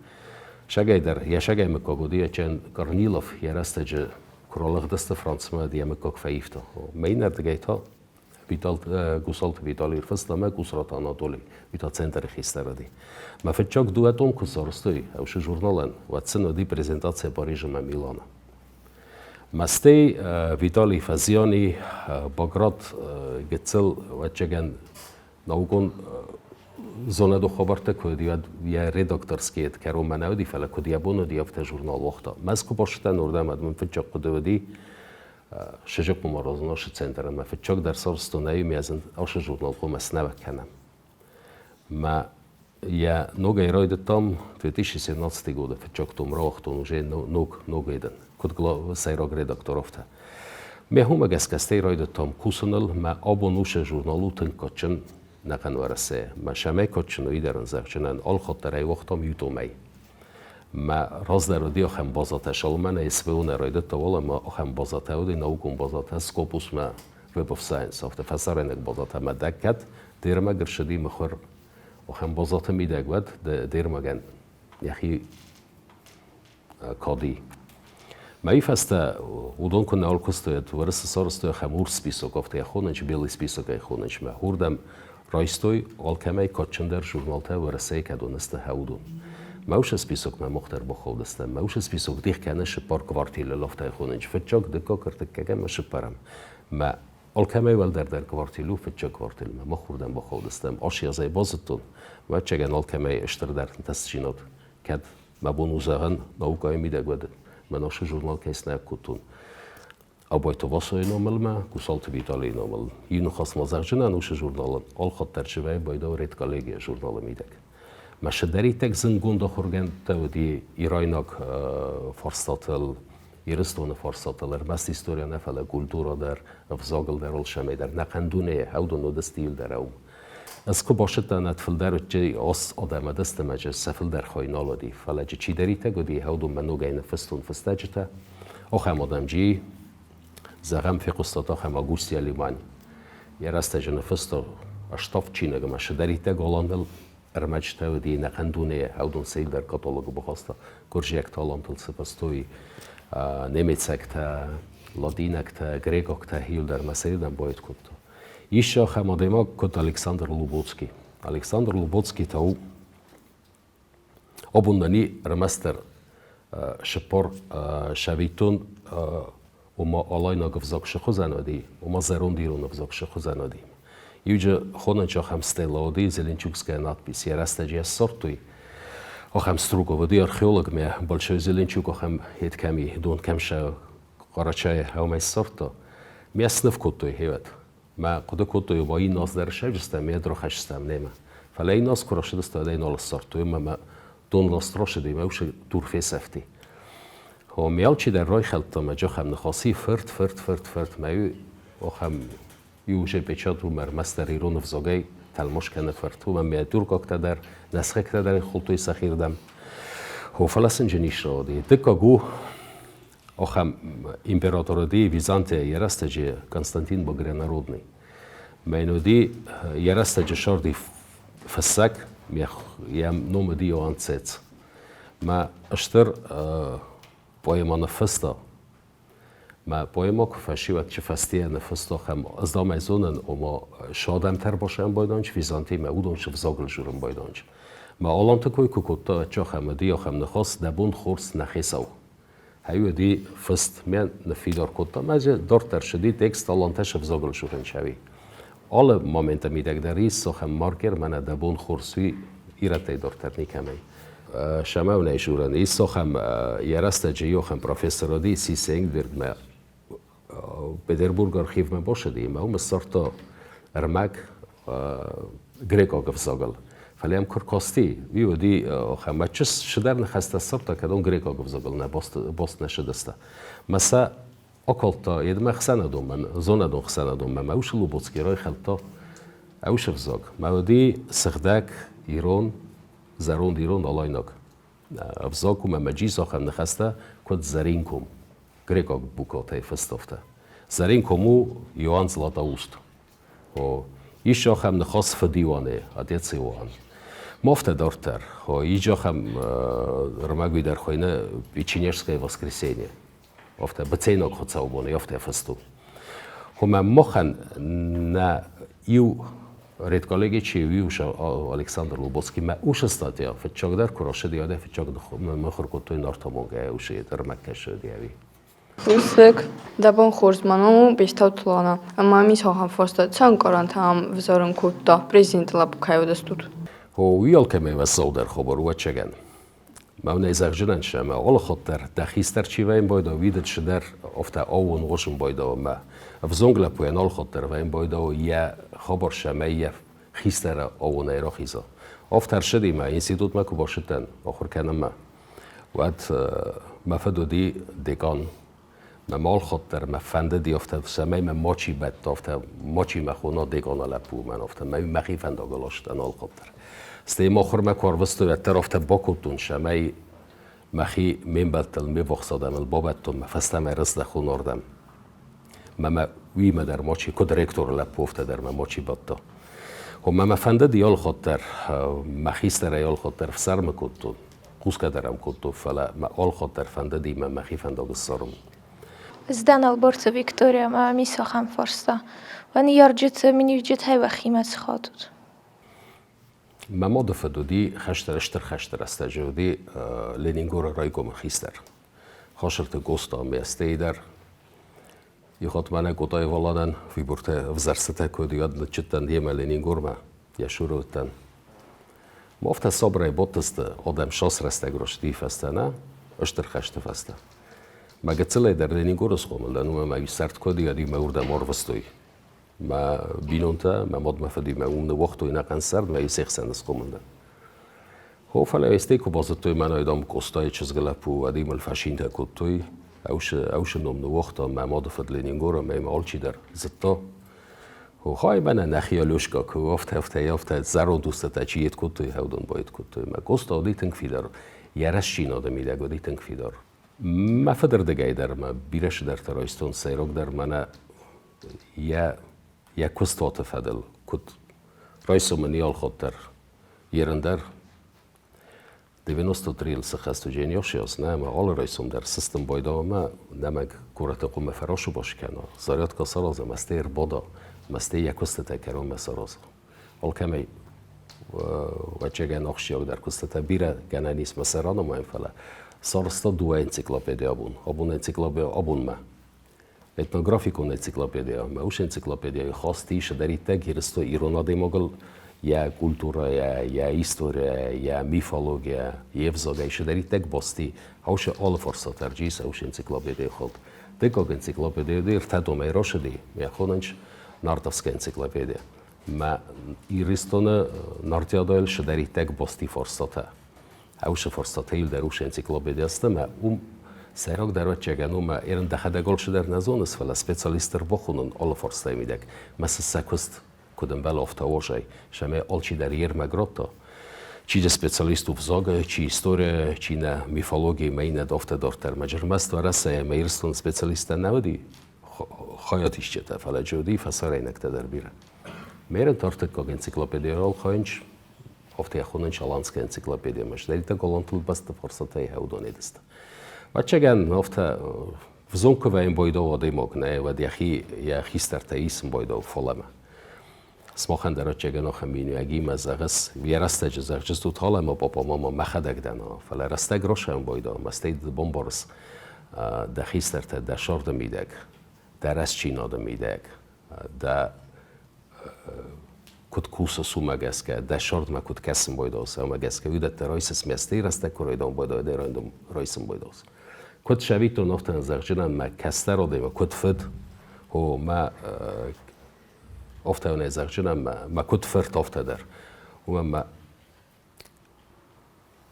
Сагӕй дӕр йӕ сагӕй мыггаг уыди Ачен Корнилов йӕ рӕстӕджы куы ралыгъдысты Францмӕ, йӕ мыггаг фӕивта. Мӕ иннӕрдыгӕй та Гусалты Виталий ӕрфыста Гусраты Анатолий, уый та центры хистӕр уыди. Мӕ фыццаг дыууӕ том куы сарӕзтой ӕвсы журналӕн, уӕд сын уыди презентацийӕ Парижы мӕ Миланы. Мӕстӕй Виталий фӕзиани Баграт гыццыл ӕвӕццӕгӕн наукон зонады хабӕрттӕ куы уыди, уӕд йӕ редакторский кӕронмӕ нӕ уыди, фӕлӕ куыд йӕ бон уыди, афтӕ журнал уагъта. Мӕскуы бацыдтӕн уырдӕм, уӕд мын фыццаг хъуыды уыди, Сыжы къумарозын ошы центры мӕ фыццагдӕр сарӕзтон ӕй ӕз ошы журнал хъуамӕ снӕуӕг кӕнӕм. Мӕ йӕ ногӕй райдыдтам 2017 годы фыццаг том рауагътон уже ног ногӕй дӕн, куыд сӕйраг редактор афтӕ. Мӕ уымӕ гӕсгӕ стӕй райдыдтам кусыныл, мӕ абон уыцы журнал у тынг кадджын. Нӕхъӕн Уӕрӕсе. Мӕ сӕмӕй кадджын уый дӕр ын зӕгъджынӕн, алхатт дӕр ӕй уагътам ютомӕй. Мӕ раздӕр уыди ахӕм базӕтӕ, Салмӕнӕй СВО-нӕ райдыдта уал ӕмӕ ахӕм базӕтӕ уыди, наукон базӕтӕ, Scopus-мӕ, Web of Science, афтӕ фӕсарӕйнаг базӕтӕ мӕ дӕ кӕд де рмӕг ӕрцыди мыхуыр ахӕм базӕты мидӕг, уӕд де рмӕгӕн йӕхи кади. Мӕйы фӕстӕ уыдон куы нал куыстой, Уӕрӕсе сарӕзтой ахӕм урс список, афтӕ йӕ хонынц, белый список ӕй хонынц. Мӕ уырдӕм райстой алкӕмӕй кадджындӕр журналтӕ Уӕрӕсейы кӕдон сты, уыдон. Мӕ уыцы списокмӕ мах дӕр бахаудыстӕм. Мӕ уыцы список дих кӕны цыппар квартилыл, афтӕ йӕ хонынц. Фыццаг, дыккаг, ӕртыккаг ӕмӕ цыппӕрӕм. Мӕ алкӕмӕй уӕлдӕр дӕр квартил у фыццаг квартилмӕ. Мах уырдӕм бахаудыстӕм. Асиазӕй базыдтон, ӕвӕццӕгӕн алкӕмӕй стырдӕр ӕнтыстдзинад кӕд Мӕ бон у зӕгъын, наукӕйы мидӕг уӕд мӕ носы журнал кӕй снӕг кодтон. Абайты Васойы номыл мӕ, Гусалты Виталийы номыл. Иу ныхасмӕ зӕгъджынӕн уыцы журналӕн алхатт дӕр зывӕй байдау редколлегия журналы мидӕг. Мӕ сыдӕриддӕг зындгонд ахуыргӕндтӕ уыди ирайнаг фарстатыл, Ирыстоны фарстатыл, ӕрмӕст история нӕ, фӕлӕ культурӕ дӕр, ӕвзагыл дӕр, алцӕмӕй дӕр. Нӕхъӕн дунейы хӕудон уыдысты иу дӕр ӕум. Ӕз куы базыдтан, ӕд фылдӕр уыдти ос адӕмы дыстымӕджы сӕ фылдӕр хай нал уыди, фӕлӕ джы чидӕриддӕр уыди, хӕудонмӕ ногӕй ныффыстон фыстӕджытӕ. Ахӕм адӕм джи, зӕгъӕм, фехъуыстат ахӕм Агустия Лимань. Йӕ рӕстӕджы ныффыста ставд чиныг ӕмӕ цыдӕриддӕр галаныл ӕрмӕджытӕ уыди ӕнӕхъӕн дунейы, хӕудон цӕйдӕр каталогы бахаста гуырдзиӕгтӕ алантыл цы фыстой, немецӕгтӕ, ладинӕгтӕ, грекъӕгтӕ иуылдӕр мӕ цӕйдӕр байд кодта. Ис ахӕм адӕймаг, куыд Александр Лубоцкий. Александр Лубоцкий та у абон нӕ ӕрмӕстдӕр цыппар советон, ома алайнаг ӕвзаг сыхуызӕн уыди, ома зӕронд ирон ӕвзаг сыхуызӕн уыди. Иуджы хонӕнчы ахӕм стела уыди, Зеленчукская надпись, йӕ рӕстӕджы йӕ ссардтой. Ахӕм Стругов уыди археологмӕ, Большой Зеленчук ахӕм ед кӕм и, дон кӕм сӕ Къарачайы хъӕумӕ ссардта. Ме сныв кодтой хевӕд. Мӕ хъуыды кодтой, ома инназ дӕр ссӕвджыстӕм, ме дрохӕсстӕм немӕ. Фӕлӕ инназ куы рацыдысты, уӕд ӕй нал ссардтой ӕмӕ мӕ донласт рацыди, мӕ усы дур фесӕфти. О, ме алчидӕр райхӕлдта мӕ джохӕм ныхаси фырт, фырт, фырт, фырт, мӕ ахӕм иу уже печат уым ӕрмӕстдӕр ирон ӕвзагӕй тӕлмац кӕны фырт. Уымӕн ме туркӕгтӕ дӕр, нӕсхӕгтӕ дӕр холтой сӕхирдӕм. О, фӕлӕ сын джы ницы рауади. Дыккаг у Ахӕм император уыди Византия йӕ рӕстӕджы Константин Багрянародный. Мӕн уыди йӕ рӕстӕджы сӕрди фыссӕг, йӕ ном уыди Иоанн Цец. Мӕ стыр поэмӕ ныффыста. Мӕ поэмӕ куы фӕсивӕд чи фӕстейӕ ныффыста, ахӕм ӕз дам ӕй зонын, ома садӕмтӕ ӕрбасӕн байданч, Византиймӕ уыдон сывзагыл журын байданч. Мӕ аланты кой куы кодта, ахӕм уыди ахӕм ныхас, дӕ бон хорз, нӕ хицау. Хӕйуӕди фыст мӕ ныффидар кодта ӕмӕ дзы дарддӕр цыди текст алантӕ ӕвзагыл журнчӕви. Алы моменты мидӕг дӕр ис ахӕм маркер, мӕнӕ дӕ бон хорз уый ирӕттӕй дарддӕр никӕмӕй. Сӕмӕунӕй журӕн ис ахӕм йӕ рӕстӕджы иу ахӕм профессор уыди Сисе Энгбергмӕ Петербург архивмӕ бацыди ӕмӕ уым ссардта ӕрмӕг грекъаг ӕвзагыл. Фӕлӕ йӕм куы ркасти, уый уыди ахӕм цыдӕр ныхӕстӕ ссардта, кӕд он грекъаг ӕвзагыл нӕ баст нӕ сыдысты. Мӕ сӕ акалдта едмӕ ӕхсӕнадонмӕ, зонадон ӕхсӕнадонмӕ. Мӕ усы Лубоцкий райхӕлдта ӕусы ӕвзаг. Мӕ уыди сыгъдӕг ирон, зӕронд ирон алайнаг ӕвзаг ӕмӕ джис ахӕм ныхӕстӕ, куыд зӕринком, грекъаг буквӕтӕй фыст афтӕ. Зӕринком у Иоанн Златоуст. О, ис ахӕм ныхас фыд Иоанны, отец Иоанн. Ма афтӕ дарддӕр. О, ис ахӕм ӕрмӕг дӕр хуыйны Печенежское воскресенье. Афтӕ быцейнаг хуыцаубоны афтӕ фыст у. Хомӕ махӕн нӕ иу редколлеги чи у, Александр Лубоцкий мӕ усы статья фыццагдӕр куы рацыди, уӕд ӕй фыццаг мыхуыр кодтой Нартамонгӕ усы ӕрмӕг кӕсы ӕви. Бузныг. Дӕ бон хорз, мӕ ном у Бестауты Лана. Ӕмӕ мӕм ис ахӕм фарста, цы ӕнкъарӕнтӕ ам ӕвзӕрын кодта, президенты лӕппу кӕй уыдыстут? О, уый алкӕмӕй уӕззаудӕр хабар у, ӕвӕццӕгӕн. Мӕнӕй зӕгъджынӕн сӕ ӕмӕ алыхатт дӕр дӕ хистӕр чи вӕййын байдауы, уый дын цыдӕр афтӕ аууон уозын байдауы ӕмӕ ӕвзонг лӕппуйӕн алыхатт дӕр вӕййын байдауы йӕ хабар сӕмӕ йӕ хистӕры аууонӕй рахиза. Афтӕ ӕрцыди мӕ институтмӕ куы бацыдтӕн ахуыр кӕнынмӕ, уӕд мӕ фыд уыди декан. Мӕ алхатт дӕр мӕ фӕндыди афтӕ, цӕмӕй мӕ мачи бӕтта, афтӕ мачи мӕ хона декана лӕппу мӕн афтӕ, мӕ мӕхи фӕндагыл астӕн алхатт дӕр. Стӕй мӕ ахуырмӕ куы арвыстой, уӕддӕр афтӕ бакодтон, цӕмӕй мӕхи ме мбӕлттыл, ме ввахс адӕмыл бабӕттон, мӕ фӕстӕмӕ рыздӕхон ардӕм. Мӕ мӕ уыимӕ дӕр мачи, куыд ректоры лӕппу, афтӕ дӕр мӕ мачи бадта. Мӕ мӕ фӕндыди алхатт дӕр, мӕ хистӕрӕй алхатт дӕр ӕфсӕрмы кодтон, хъусгӕ дӕр ӕм кодтон, фӕлӕ мӕ алхатт дӕр фӕндыди мӕ мӕхи фӕндаг ссарын. Ӕз дӕн Ӕлборты Виктория ӕмӕ ам ис ахӕм фарста. Уӕ ныййарджыты миниуджытӕй уӕхимӕ цы хатут? Мӕ мады фыд уыди хӕсты стыр хӕсты рӕстӕджы уыди Ленингоры райкомы хистӕр. Хосырты Госта ӕмӕ стӕй дӕр Ихатт мӕнӕ Котайы Валанӕн фибуртӕ ӕвзӕрстытӕ куы уӕд ныччыдтӕн йемӕ Ленингормӕ, йӕ цуры уыдтӕн. Ма афтӕ сабырӕй бадтысты, адӕм сас рӕстӕг растийы фӕстӕ нӕ, стыр хӕсты фӕстӕ. Мӕ гыццылӕй дӕр Ленингоры схъомыл дӕн, уымӕ мӕ сӕрд куы уыди, мӕ уырдӕм арвыстой. Мӕ бинонтӕ, мӕ мад мӕ фыдимӕ уым ныууагътой ӕнӕхъӕн сӕрд, мӕ се хсӕн схъомыл дӕн. Хо, фӕлӕ стӕй куы базыдтой, мӕнӕй, дам, Къостайы чызг лӕппу, уӕд мыл фӕсинтӕ кодтой. Ӕвсы ном ныууагъта мӕ мады фыд Ленингор ӕмӕ йӕм алчидӕр зыдта. Хохай, мӕнӕ нӕхи Алешка куы афтӕ, афтӕ, афтӕ зӕронд устытӕ чи йед кодтой, хӕудон байед кодтой. Мӕ Къоста уыди тынг фидар, йӕ рӕстдзинады мидӕг уыди тынг фидар. Мӕ фыдырдыгӕй дӕр мӕ бирӕ цыдӕртӕ райстон, сӕйрагдӕр мӕнӕ йӕ йӕ куыстуаты фӕдыл, куыд райсомы не алхатт дӕр ерын дӕр 93-ыл цы хӕст уыдзӕн ёсиос, нӕ ӕмӕ алы райсом дӕр сыстын байда ӕмӕ нӕмӕг горӕты къуымы фӕрасубас кӕна, зарядка сараза, мӕ стӕй ӕрбада, мӕ стӕй йӕ куыстытӕ кӕронмӕ сараза. Алкӕмӕй ӕвӕццӕгӕн ахсджиагдӕр куыстытӕ бирӕ гӕнӕн ис мӕ сӕ ранымайын, фӕлӕ сарӕзта дыууӕ энциклопедийы абон. Абон энциклопедия абонмӕ этнографикон энциклопедия ӕмӕ ус энциклопедияйы хаст ис цыдӕриддӕр Ирыстон ирон адӕймагыл йӕ культурӕйӕ, йӕ историйӕ, йӕ мифологийӕ, йе взагӕй цыдӕриддӕр басти, аусы алы фарстатӕ ис ус энциклопедийы хыгъд. Дыккаг энциклопедия уыди ӕртӕ томӕй рацыди, йӕ хонынц Нартовская энциклопедия. Мӕ Ирыстоны нартиадӕйыл цыдӕриддӕр басти фарстатӕ. Ӕвсы фарстатӕ дӕр ус энциклопедия сты ӕмӕ уым сӕйрагдӕр ӕвӕццӕгӕн у, мӕ ерын дӕхӕдӕг алчидӕр нӕ зоныс, фӕлӕ специалист ӕрбахонын алы фарстайы мидӕг, мӕ цы сӕ куыст куыд ӕмбӕлы, афтӕ уарзай, цӕмӕй алчидӕр йе рмӕг радта. Чи дӕ специалист у взагӕй, чи историйӕ, чи нӕ мифологийы мӕ иннӕ афтӕ дарддӕр. Мӕ ӕрмӕст Уӕрӕсейы ӕмӕ Ирыстоны специалисттӕ нӕ уыди хайадисджытӕ, фӕлӕ джы уыди фӕсарӕйнӕгтӕ дӕр бирӕ. Мерын ӕртыккаг энциклопедийы ралхайынч Афтӕ хонынц Аланская энциклопедия Сдӕриддӕр голландтыл бӕсты фарстатӕй уыдон едысты. Ӕвӕццӕгӕн, афтӕ взонг куы вӕййын бойдау адӕймаг, нӕ, уӕд йӕхи йӕ хистӕртӕ исын бойдау фалӕмӕ. Смахӕн дӕр ӕвӕццӕгӕн ахӕм миниуӕгимӕ зӕгъыс, йӕ рӕстӕджы зӕгъджыстут халӕмӕ папа, мама, мӕхӕдӕг дӕн, фӕлӕ рӕстӕг росӕн бойдау, ӕмӕ стӕй ды бамбарыс дӕ хистӕртӕ дӕ сӕрды мидӕг, дӕ рӕстдзинады мидӕг, дӕ куыд кусыс, уымӕ гӕсгӕ, дӕ сӕрдмӕ куыд кӕсын байдауыс, уымӕ гӕсгӕ уыдӕттӕ райсыс мӕстӕй рӕстӕг куы райдауын байдайа, дӕ райсын байдауыс. Куыд цӕвиттон, афтӕ зӕгъджынӕн мӕ кӕстӕр адӕймаг, куыд фыд, о, мӕ афтӕ зӕгъджынӕн мӕ куыд фырт, афтӕ дӕр. Уымӕн мӕ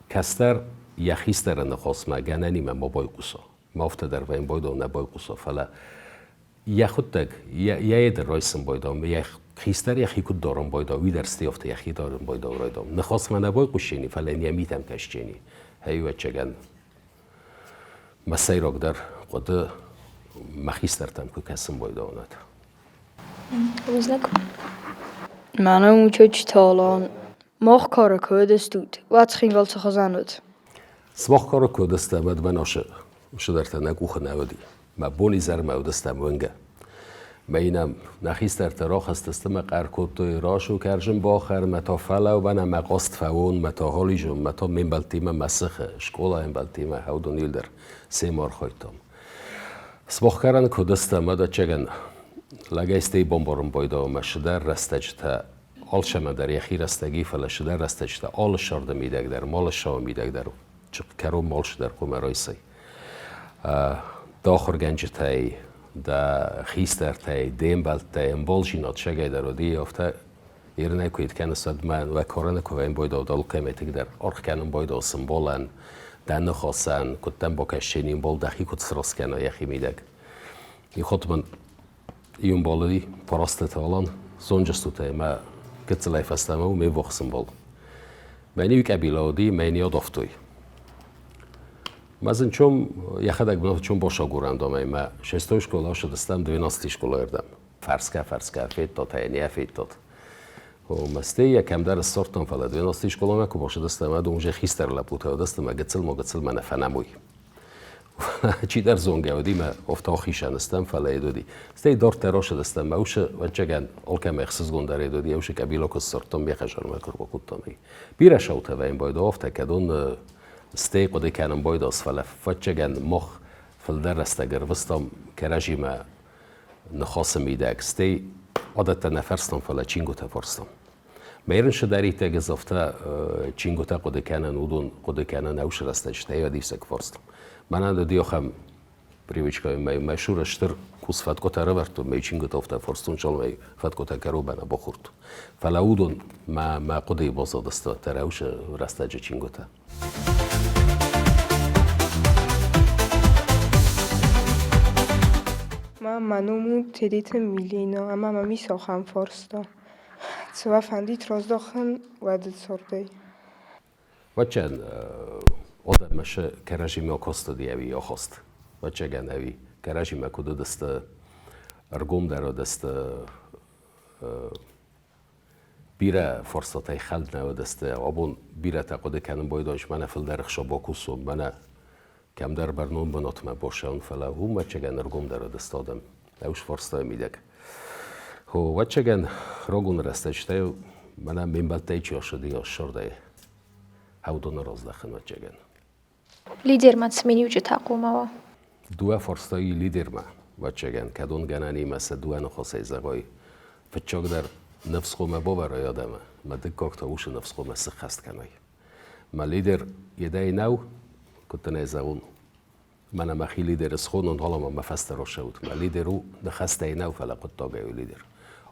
кӕстӕр йӕ хистӕры ныхасмӕ гӕнӕнимӕ ма байхъуса. Ма афтӕ дӕр вӕййын байдау нӕ байхъуса, фӕлӕ йӕхуыдтӕг йӕ дӕр райсын байдау, йӕ хистӕр йӕхи куыд дарын байдау, уый дӕр стӕй афтӕ йӕхи дарын байдау райдау. Ныхасмӕ нӕ байхъусчени, фӕлӕ йын йӕ митӕм кӕсчени. Ӕвӕццӕгӕн, мӕ сӕйрагдӕр хъуыды мӕ хистӕртӕм куы кӕсын байдаунӕт. Бузныг. Мӕнӕ мучачи талан. Мах кары куыд стут, уӕд Цхинвал цы хуызӕн уыд? Сымах кары куы уыдыстӕм, уӕд мӕн асы цыдӕртӕ нӕ къухы нӕ уыди. Мӕ бонизӕрмӕ уыдыстӕм уынгӕ. Мӕ инӕм нӕ хистӕртӕ рахызтысты мӕ хъӕр кодтой, расу кӕрзын бахӕр, мӕ та фӕлӕу, мӕнӕ мӕ хъаст фӕуон, мӕ та хализон, мӕ та ме мбӕлттимӕ мӕ сыхы, скъолайы ӕмбӕлттимӕ хӕудон дӕр семӕ архайдтам. Сымахкарӕн куы уыдыстӕм, уӕд ӕцӕгӕн лӕгӕй стӕй бамбарын байдайы мӕ цыдӕр рӕстӕджытӕ алцӕмӕн дӕр йӕхи рӕстӕги, фӕлӕ цыдӕр рӕстӕджытӕ алы сӕрды мидӕг дӕр, алы сауы мидӕг дӕр кӕронмӕ алцыдӕр хъуамӕ райсай. Дӕ ахуыргӕнджытӕй, дӕ хистӕртӕй, де мбӕлттӕй ӕмбалдзинад сӕгӕй дӕр уыди, афтӕ Ирынӕй куы кӕныс, уӕд мӕ уӕ кораны куы вӕййын байдау, алкӕмӕй дӕр аргъ кӕнын байдау цы мбалӕн, дӕ ныхасӕн, куыд дӕм бакӕсчени мбал, дӕхи куыд сраст кӕна йӕхи мидӕг. Иу хатт мын иу ӕмбал уыди, Парастаты Алан, зонджыстут ӕй, мӕ гыццылӕй фӕстӕмӕ у ме ввахс ӕмбал. Мӕн иу къӕбила уыди, мӕ йын адавтой. Мӕ дзы нчом йӕхӕдӕг бынаты чом босагурӕн домӕй мӕ шестой скъола ссыдыстӕм двенадцатый скъолайы рдӕм. Фӕрсгӕ-фӕрсгӕ федтат ӕй, не федтат. Мӕстӕй йӕ кӕмдӕр ссардтон, фӕлӕ двенадцатый скъоламӕ куы бацыдыстӕм, уӕд уым уже хистӕр лӕппутӕ уыдысты, мӕ гыццыл ма гыццыл мӕ нӕ фӕнӕмой. Чидӕр зонгӕ уыди, мӕ офта ахизӕн стӕм, фӕлӕ йед уыди. Стӕй дарддӕр ацыдыстӕм, мӕ усы, ӕвӕццӕгӕн, алкӕмӕй ӕхсызгондӕр йед уыди, усы къӕбила куы ссардтон, ме хӕсармӕ куы рбакодтам. Бирӕ саутӕ вӕййын байдау, афтӕ кӕдон стӕй хъуыды кӕнын байдас, фӕлӕ ӕвӕццӕгӕн мах фылдӕр рӕстӕг ӕрвыстам кӕрӕдзимӕ ныхасы мидӕг, стӕй адӕттӕ нӕ фарстам, фӕлӕ чингуытӕ фарстам. Мӕ сыдӕриддӕр ӕз афтӕ чингуытӕ хъуыды кӕнын, уыдон хъуыды кӕнын ӕвсы рӕстӕджытӕ ӕвдисӕг фарст. Мӕнӕн уыди ахӕм привычкӕ, мӕ цуры стыр къус фӕткъуытӕ ӕрӕвӕрдтон, мӕ чингуытӕ афтӕ фарстон, цалынмӕ фӕткъуытӕ кӕронмӕ нӕ бахордтон. Фӕлӕ уыдон мӕ хъуыдыйы баззадысты уӕддӕр ӕвсы рӕстӕджы чингуытӕ. Мӕ ном у Тедеты Милена ӕмӕ мӕм ис ахӕм фарста. Цы уӕ фӕндид раздахын уӕды цардӕй? Вӕччӕн адӕммӕ сӕ кӕрӕдзимӕ акастыди ӕви ахаст? Вӕччӕгӕн ӕви кӕрӕдзимӕ куыд уыдысты, ӕргомдӕр уыдысты, бирӕ фарстатӕй хӕлд нӕ уыдысты. Абон бирӕтӕ хъуыды кӕнын байдайынц, мӕнӕ фылдӕр ӕхца бакусон, мӕнӕ кӕмдӕр бӕрнон бынатмӕ бацӕуын, фӕлӕ уым ӕвӕццӕгӕн ӕргомдӕр уыдысты адӕм ӕвз фарстайы мидӕг. Хо, ӕвӕццӕгӕн, рагон рӕстӕджытӕй мӕнӕ ме мбӕлттӕй чи ацыди, ссардӕй уыдоны раздӕхын, ӕвӕццӕгӕн. Лидермӕ цы миниуджытӕ хъуамӕ уа? Дыууӕ фарстайы лидермӕ, ӕвӕццӕгӕн, кӕдон гӕнӕнимӕ сӕ дыууӕ ныхасӕй зӕгъой, фыццагдӕр ныфс хъуамӕ бавӕрой адӕмы, мӕ дыккаг та уыцы ныфс хъуамӕ сыххӕст кӕной. Мӕ лидер едӕй нӕу, куыд дын ӕй зӕгъон, мӕнӕ мӕхи лидер схонон, гъӕла мӕ фӕстӕ рацӕут. Мӕ лидер у ныхӕстӕй нӕу, фӕлӕ хъуыддагӕй у лидер.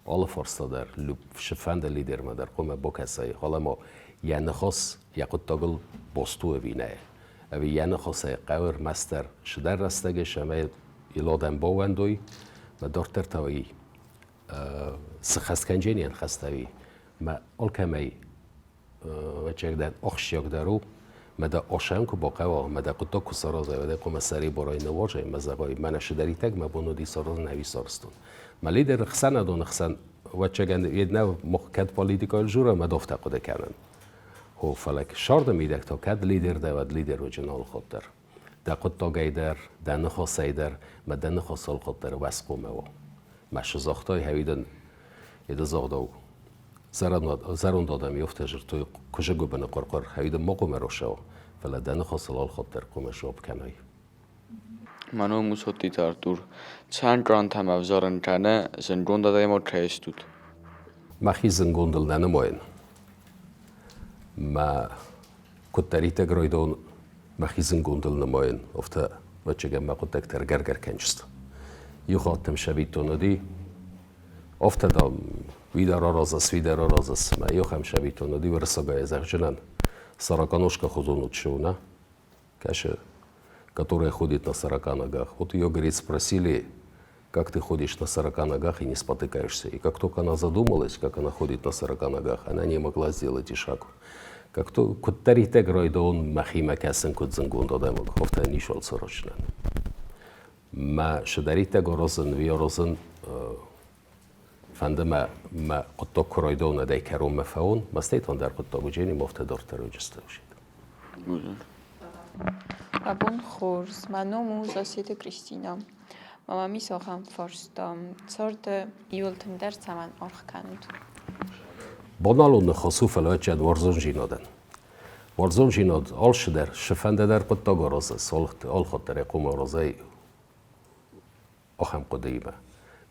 Алы фарста дӕр, цыфӕнды лидермӕ дӕр хъуамӕ бакӕсай, гъӕла ма йӕ ныхас йӕ хъуыддагыл баст у ӕви нӕ. Ӕви йӕ ныхасӕй хъӕуы ӕрмӕстдӕр цыдӕр рӕстӕг ис ӕмӕ йыл адӕм баууӕндой, мӕ дарддӕр та уый цы хӕст кӕнджени ӕнхӕст ӕви мӕ алкӕмӕй ӕвӕццӕгӕн ахсджиагдӕр у, мӕ дӕ осӕн куы бахъӕуа, мӕ дӕ хъуыддаг куы саразай, уӕд ӕй хъуамӕ сӕрибарӕй ныууадзай, мӕ зӕгъай, мӕнӕ цыдӕриддӕр мӕ бон уыди саразын ӕви сарӕзтон. Мӕ лидер ӕхсӕнадон ӕхсӕн, ӕвӕццӕгӕн, йед нӕ кӕд политикӕйыл дзурӕм, уӕд афтӕ хъуыды кӕнын. Хо, фӕлӕ сӕрды мидӕг та кӕд лидер дӕ, уӕд лидер уыджы нал хатт дӕр. Дӕ хъуыддагӕй дӕр, дӕ ныхасӕй дӕр, мӕ дӕ ныхас алхатт дӕр уӕзхъомӕ уа. Мӕ цы загътай, хӕуидӕн, йе ды загъдау. Зӕронд адӕм афтӕ дзырдтой, куызы гуыбыны хъуыр-хъуыр, хӕуидӕн ма хъуамӕ рацӕуа, фӕлӕ дӕ ныхасыл алхатт дӕр хъуамӕ дзуапп кӕнай. Мӕ ном у Соттиты Артур. Цӕн ӕвзарын кӕнӕ зындгонд адӕймаг кӕй стут? Мӕхи зындгондыл нӕ нымайын. Мӕ куыддӕриддӕр райдон мӕхи зындгондыл нымайын, афтӕ ӕвӕццӕгӕн мӕ хъуыддӕгтӕ ӕргӕр-гӕр кӕнджысты. Иу хатт ӕм сӕвиттон уыди, афтӕ, дам, уый дӕр аразыс, уый дӕр аразыс. Мӕ иу ахӕм сӕвиттон уыди уырыссагӕй зӕгъджынӕн, сороконожка хузон уыд на? Кӕсы, которая ходит на 40 ногах. Вот ее, говорит, спросили, как ты ходишь на 40 ногах и не спотыкаешься. И как только она задумалась, как она ходит на 40 ногах, она не могла сделать и шагу. Как то куыддӕриддӕр райдон мӕхимӕ кӕсын куыд зынгонд адӕймаг, афтӕ ничуал сырӕзтӕн. Мӕ цыдӕриддӕр аразын, уый аразын фӕнды мӕ мӕ хъуыддаг куы райдон, ӕдӕй кӕронмӕ фӕуон, мӕ стӕй дӕр хъуыддаг уыджени, афтӕ дарддӕр уыджысты. Абон хорз. Мӕ ном у Зассеты Кристинӕ. Мӕ мӕм ис ахӕм фарста. Царды иуыл тынгдӕр цӕмӕн аргъ кӕнут? Баналон ныхас у, фӕлӕ ӕцӕг уарзондзинадӕн. Уарзондзинад алцыдӕр, цыфӕнды дӕр хъуыддаг аразыс, алхатт дӕр ӕй хъуамӕ аразай ахӕм хъуыдыимӕ.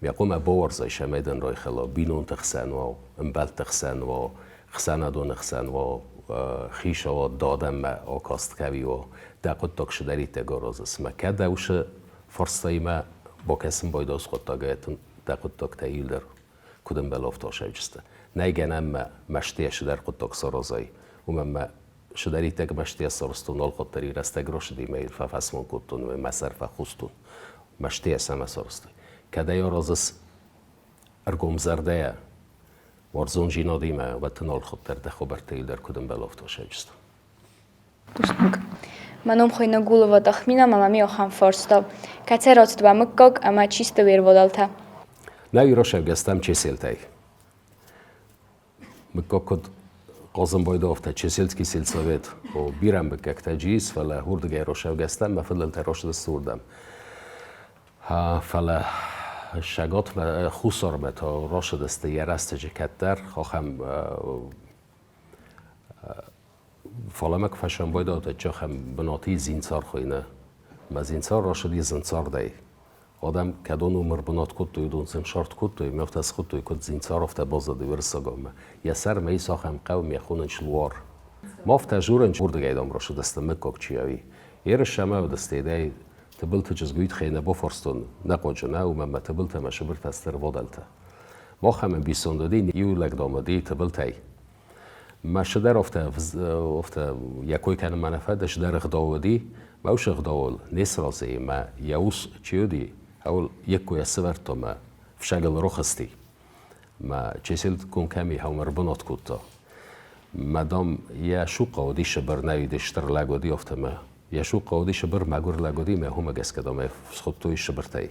Мӕ хъуамӕ бауарзай, цӕмӕй дын райхӕла бинонты хсӕн уа, ӕмбӕлтты хсӕн уа, ӕхсӕнадоны хсӕн уа, хицауад адӕммӕ акаст кӕуи уа, дӕ хъуыддаг цыдӕриддӕр аразыс. Мӕ кӕд уыцы фарстаимӕ бакӕсын байдауц хъуыддагӕй, дӕ хъуыддӕгтӕ иуылдӕр куыд ӕмбӕлы, афтӕ сӕвджысты. Нӕй гӕнӕн мӕ мӕстыйӕ цыдӕр хъуыддаг саразай, уымӕн мӕ цыдӕриддӕр мӕстыйӕ сарӕзтон, алхатт дӕр рӕстӕг рацыди, мӕ йыл фӕфӕсмон кодтон, мӕ сӕр фӕхостон. Мӕстыйӕ цӕмӕ сарӕзтой. Кӕд ӕй аразыс ӕргомзӕрдӕйӕ, уарзондзинадимӕ, уӕд дын алхатт дӕр дӕ хабӕрттӕ дӕр куыд ӕмбӕлы, афтӕ сӕджысты. Бузныг. Мӕ ном хуыйны Гулова Тахмина, мӕ мами ахӕм фарста. Кӕцӕй рацыд уӕ мыггаг ӕмӕ чи сты уе рвадӕлтӕ? Нӕ иросӕвгӕстӕм Чеселтӕй. Мыггаг куыд Хъазанбайды афтӕ Чесельский сельсовет, о, бирӕ мыггӕгтӕ джиис, фӕлӕ уырдыгӕй росӕвгӕстӕм мӕ фыдӕлтӕ рацыдысты уырдӕм. Фӕлӕ Сӕгатмӕ, Хуссармӕ та рацыдысты йӕ рӕстӕджы кӕддӕр ахӕм Фӕлӕ мӕ куы фӕсӕмбӕлдӕуыд, ахӕм бынаты зинцар хуыйны. Мӕ зинцар рацыди зынцардӕй. Адӕм кӕдон уым ӕрбынат кодтой, уыдон сын сарт кодтой, ӕмӕ афтӕ схуыдтой, куыд зинцар, афтӕ баззад уырыссагау. Йӕ сӕрмӕ ис ахӕм хъӕу, ме хонынц Луар. Ма афтӕ дзурынц, уырдыгӕй дам рацыдысты мыггаг чи ӕви. Ерыс ӕмӕ уыдысты, дӕй Тыбылты чызгуйт хей нӕ бафарстон, нӕ хъуаджы нӕ, уымӕн мӕ Тыбылтӕ мӕ Сыбыртӕ сты рвадӕлтӕ. Мах ӕм ӕмбисонд уыди, иу лӕг дам уыди Тыбылтӕй. Мӕ цыдӕр афтӕ, афтӕ йӕ кой кӕнынмӕ нӕ фӕнды, цыдӕр ӕгъдау уыди, мӕ уыцы ӕгъдауыл не сразы и, мӕ йӕ ус чи уыди, ауыл йе ккойӕ сывӕрдта мӕ фсӕгыл рохызти. Мӕ чеселтгом кӕми хӕумӕ ӕрбынат кодта. Мӕ, дам, йӕ сухъа уыди Сыбыр, нӕ уыди стыр лӕг уыди, афтӕ мӕ йӕ сухъа уыди Сыбыр, мӕгуыр лӕг уыди, мӕ уымӕ гӕсгӕ, дам, ӕй схуыдтой Сыбыртӕй.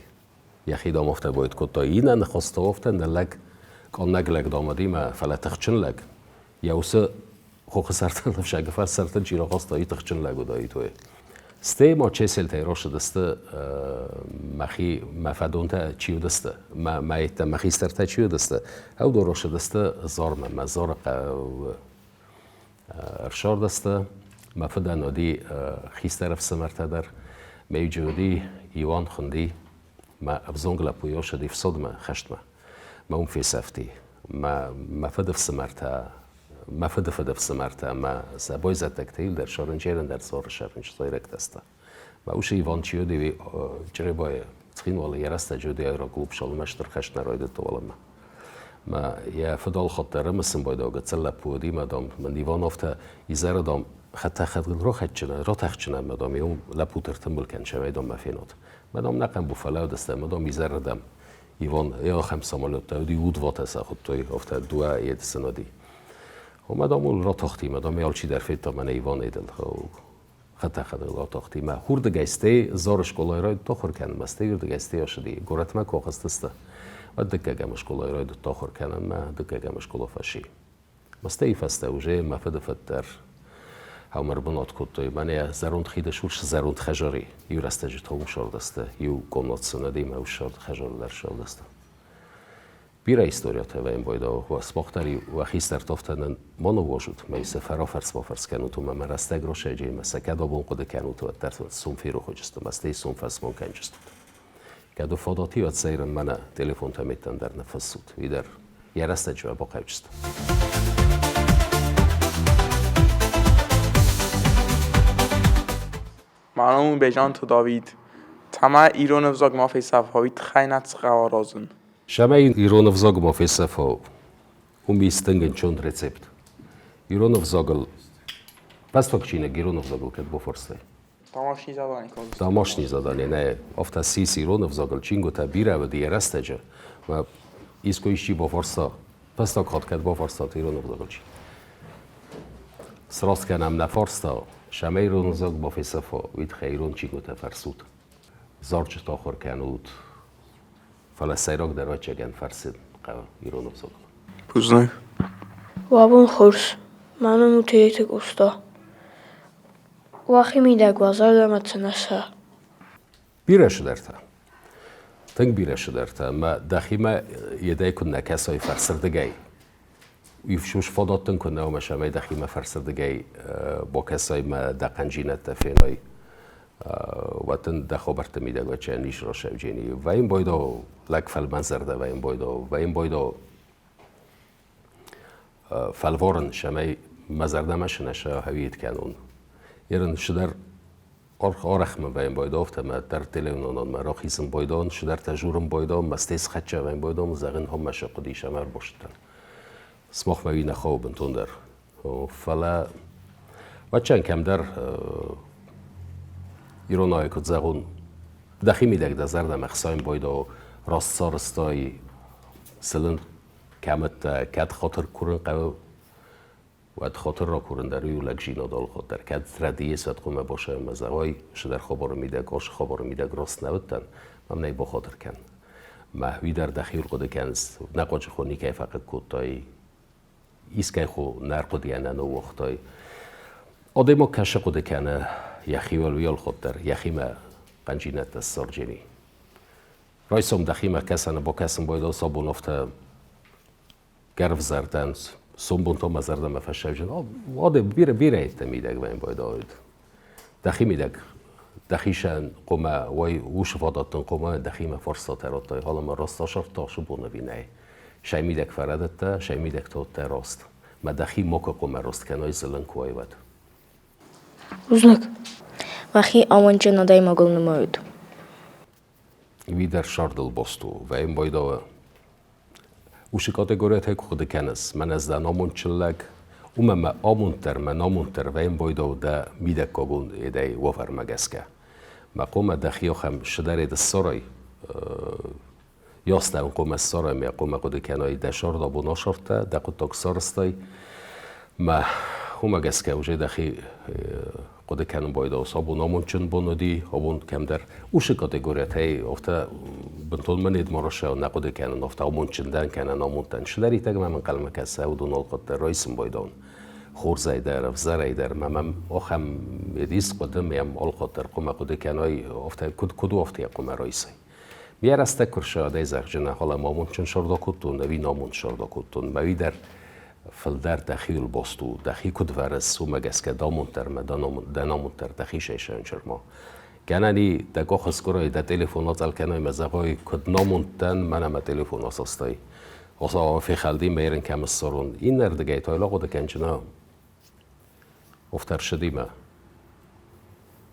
Йӕхи дам афтӕ бойд кодта. Иннӕ ныхӕстӕ афтӕ ныллӕг, къаннӕг лӕг дам уыди мӕ, фӕлӕ тыхджын лӕг. Йӕ усы хохы сӕрты ныфсӕгы фӕрсӕртыл чи рахаста, уый тыхджын лӕг уыдаид уый. Стӕй ма Чеселтӕй рацыдысты мӕхи, мӕ фӕдонтӕ чи уыдысты, мӕ мӕйттӕ, мӕ хистӕртӕ чи уыдысты, уыдон рацыдысты Зармӕ, мӕ Зары хъӕуы ӕрсардысты. Мӕ фыдӕн уыди хистӕр ӕфсымӕртӕ дӕр. Мӕ иуджы уыди Иоанн хуынди. Мӕ ӕвзонг лӕппу Иосыди фсодмӕ, хӕстмӕ. Мӕ уым фесӕфти. Мӕ мӕ фыды фсымӕртӕ, мӕ фыды фыды фсымӕртӕ мӕ сӕ бойзӕддӕгтӕ иу дӕр сӕрынчерын дӕр соры сӕрынчсойрӕгтӕ сты. Мӕ усы Иван чи уыди, уый Чъребайы Цхинвалы йӕ рӕстӕджы уыди аэроклуб Шалымӕ стыр хӕст нӕ райдыдта уалынмӕ. Мӕ йӕ фыдӕлхатт дӕр ӕмӕ байдау гыццыл лӕппу уыди, мӕ, дам, мын Ивановтӕ изӕры, дам, хӕдтӕхӕгыл ротӕхджынӕн, мӕ, дам, иу лӕппуты ӕртымбыл кӕн, цӕмӕй, дам, мӕ фенот. Мӕ, дам, нӕ хъӕмбу фӕлӕудысты, мӕ, дам, изӕрырдӕм Иван ахӕм самолеттӕ уыди, удватӕ сӕ хуыдтой, афтӕ дыууӕ йед сын уыди. Омӕ, дам, ыл ратахти, мӕ, дам, алчидӕр федта мӕнӕ Иван-Эдел. Хӕдтӕхӕгыл атахти мӕ хурдыгӕй стӕй Зары скъолайы райдыдта ахуыр кӕнын, стӕй уырдыгӕй стӕй ацыди горӕтмӕ куы ахызтысты, уӕд дыккӕгӕм скъолайы райдыдта ахуыр кӕнын мӕ дыккӕгӕм скъола фӕци. Стӕй фӕстӕ уже мӕ фыды фыд дӕр ӕмӕ ӕрбынат кодтой мӕнӕ зӕронд хиды сурс зӕронд хӕдзари. Иу рӕстӕджы та уым сӕрдысты, иу комнат сын уыди мӕ ус хӕдзары дӕр сӕрдысты. Бирӕ историятӕ вӕййын байдауы, смах дӕр уӕ хистӕртӕ нын ма ныууадзут, мӕ сӕ фӕрафӕрс-бафӕрс кӕнут, уымӕ мӕ рӕстӕг росӕджы ӕмӕ сӕ кӕд абон хъуыды кӕнут, уӕддӕр сом ферох уыдзысты, мӕ стӕй сом фӕсмон кӕнджыстут. Кӕд у фадат и, уӕд сӕйрын мӕнӕ телефонтӕ меттӕн дӕр ныффыссут, уый дӕр йӕ рӕстӕджы уӕ бахъӕуджысты. Мӕ ном у Бежанты Давид. Цӕмӕй ирон ӕвзаг ма фесӕфа, уый тыххӕй нӕ цы хъӕуы аразын? Цӕмӕй ирон ӕвзаг ма фесӕфа, уым ис тынг ӕнцон рецепт. Ирон ӕвзагыл фӕстаг чиныг ирон ӕвзагыл кӕд бафарстай? Домашний задание кодта. Домашний задание, нӕ, афтӕ ссис ирон ӕвзагыл чингуытӕ бирӕ уыди йӕ рӕстӕджы. Мӕ искуы исчи бафарста, фӕстаг хатт кӕд бафарстат ирон ӕвзагыл чиныг? Сраст кӕнӕм нӕ фарста, цӕмӕй ирон ӕвзаг ма фесӕфа, уый тыххӕй ирон чингуытӕ фӕрсут. Зарджытӕ ахуыр кӕнут, фӕлӕ сӕйрагдӕр ӕвӕццӕгӕн фӕрсын хъӕуы ирон ӕвзагыл. Бузныг. Уӕ бон хорз. Мӕ ном у Тедеты Къоста. Уӕхимидӕг уазал ӕмӕ цынӕ Бирӕ цыдӕртӕ. Тынг бирӕ цыдӕртӕ. Ӕмӕ дӕхимӕ йедӕй куыннӕ кӕсай фӕрсырдыгӕй, уый фадат дын куыннӕ у, ӕмӕ цӕмӕй дӕхимӕ фӕрсырдыгӕй бакӕсай мӕ дӕ хъӕнджинӕдтӕ фенай, уӕд дын дӕ хабӕртты мидӕг ӕвӕццӕгӕн ис расӕвджени. Вӕййын байдау лӕг фӕлмӕнзӕрдӕ, вӕййын байдау, вӕййын байдау фӕлварын, цӕмӕй мӕ зӕрдӕмӕ сынӕсӕ хӕуиет кӕнон. Ерын цыдӕр арӕх мӕ вӕййын байдау, афтӕ мӕ дӕр телеуынонон мӕ рахизын байдауын, цыдӕртӕ журын байдауын, мӕ стӕй схӕццӕ вӕййын байдауын, зӕгъын, хом мӕ сӕ хъуыдис ӕмӕ ӕрбастытӕн. Смах мӕ уый нӕ хъӕуы бынтондӕр. Фӕлӕ вӕччӕн кӕмдӕр иронау куыд зӕгъон, дӕхи мидӕг дӕ зӕрдӕмӕ хсайын байдау, Раст сарӕзтай, цылын кӕмӕттӕ, кӕд хатыр курын хъӕуы, уӕд хатыр ракурын дӕр у лӕгдзинад алхатт дӕр. Кӕд рӕдийыс, уӕд хъуамӕ басайӕм ӕмӕ зӕгъай, цыдӕр хабары мидӕг, ацы хабары мидӕг раст нӕ уыдтӕн, мӕм нӕй бахатыр кӕн. Мӕ уый дӕр дӕхиуыл хъуыды кӕныс, нӕ хъуаджы хо никӕй фӕхъыг кодтай, искӕй хо нӕ ӕрхъуыдыйӕ нӕ ныууагътай. Адӕймаг кӕсы хъуыды кӕны йӕхиуыл уый алхатт дӕр, йӕхимӕ хъӕнджинӕдтӕ ссарджени. Райсом дӕхимӕ кӕсӕны бакӕсын байдал сабон афтӕ гӕрвзӕрдӕн, сомбон та мӕ зӕрдӕмӕ фӕсӕвджын. Адӕ бирӕ бирӕ еттӕ мидӕг вӕйын байдауид. Дӕхи мидӕг дӕхисӕн хъуамӕ уай усы фадат дын хъуамӕ дӕхимӕ фарстатӕ радтай, ӕмӕ раст асӕрдта ацы бон ӕви нӕй. Сӕ мидӕг фӕрӕдыдтӕ, сӕ мидӕг та уыдтӕ раст. Мӕ дӕхи макуы хъуамӕ раст кӕнай зылын куы уай, уӕд. Бузныг. Уӕхи амондджын адӕймагыл нымайут. Уый дӕр сӕрдыл баст у. Вӕййын байдауы. Уыцы категориятӕй куы хъуыды кӕныс, мӕнӕ ӕз дӕн амондджын лӕг, уымӕ мӕ амонд дӕр, мӕ намонд дӕр вӕййын байдауы дӕ мидӕггагон едӕй уавӕрмӕ гӕсгӕ. Мӕ хъуамӕ дӕхи ахӕм цыдӕр ссарай, Ястӕн хъуамӕ ссарай, мӕ хъуамӕ хъуыды кӕнай, дӕ сӕрд абон асӕрдтӕ, дӕ хъуыддаг сарӕзтай. Мӕ уымӕ гӕсгӕ уже дӕхи хъуыды кӕнын байдауыс, абон амондджын бон уыди, абон кӕмдӕр уыцы категориятӕй афтӕ бынтон мӕ недмарасӕ нӕ хъуыды кӕнын, афтӕ амондджын дӕн кӕнӕ намонд дӕн. Чидӕриддӕр мӕм ӕнхъӕлмӕ кӕсы, уыдон алкӕддӕр райсын байдауын. Хорзӕй дӕр, ӕвзӕрӕй дӕр мӕ мӕм ахӕм рис хъуыды, мӕм алкӕддӕр хъуамӕ хъуыды кӕнай, афтӕ куыд куыд у, афтӕ йӕ хъуамӕ райсай. Ме рӕстӕг куы рсӕдӕй зӕгъджынӕ, фӕлӕ ма амондджын сӕрда кодтон ӕви намонд сӕрда кодтон, мӕ уый дӕр фылдӕр дӕхиуыл баст у, дӕхи куыд вӕрыс, уымӕ гӕсгӕ дӕ амонд дӕр ӕмӕ дӕ намонд дӕр дӕхицӕй сӕнчырма. Гӕнӕн и, дӕ къух ыскъуырай, дӕ телефон ацъӕл кӕнай мӕ зӕгъай, куыд намонд дӕн, мӕнӕ мӕ телефон асастай. Осауа фехӕлди мӕ ерын кӕм ссарон. Иннӕрдыгӕй та ахъуыды кӕнджына офтӕрсыдимӕ.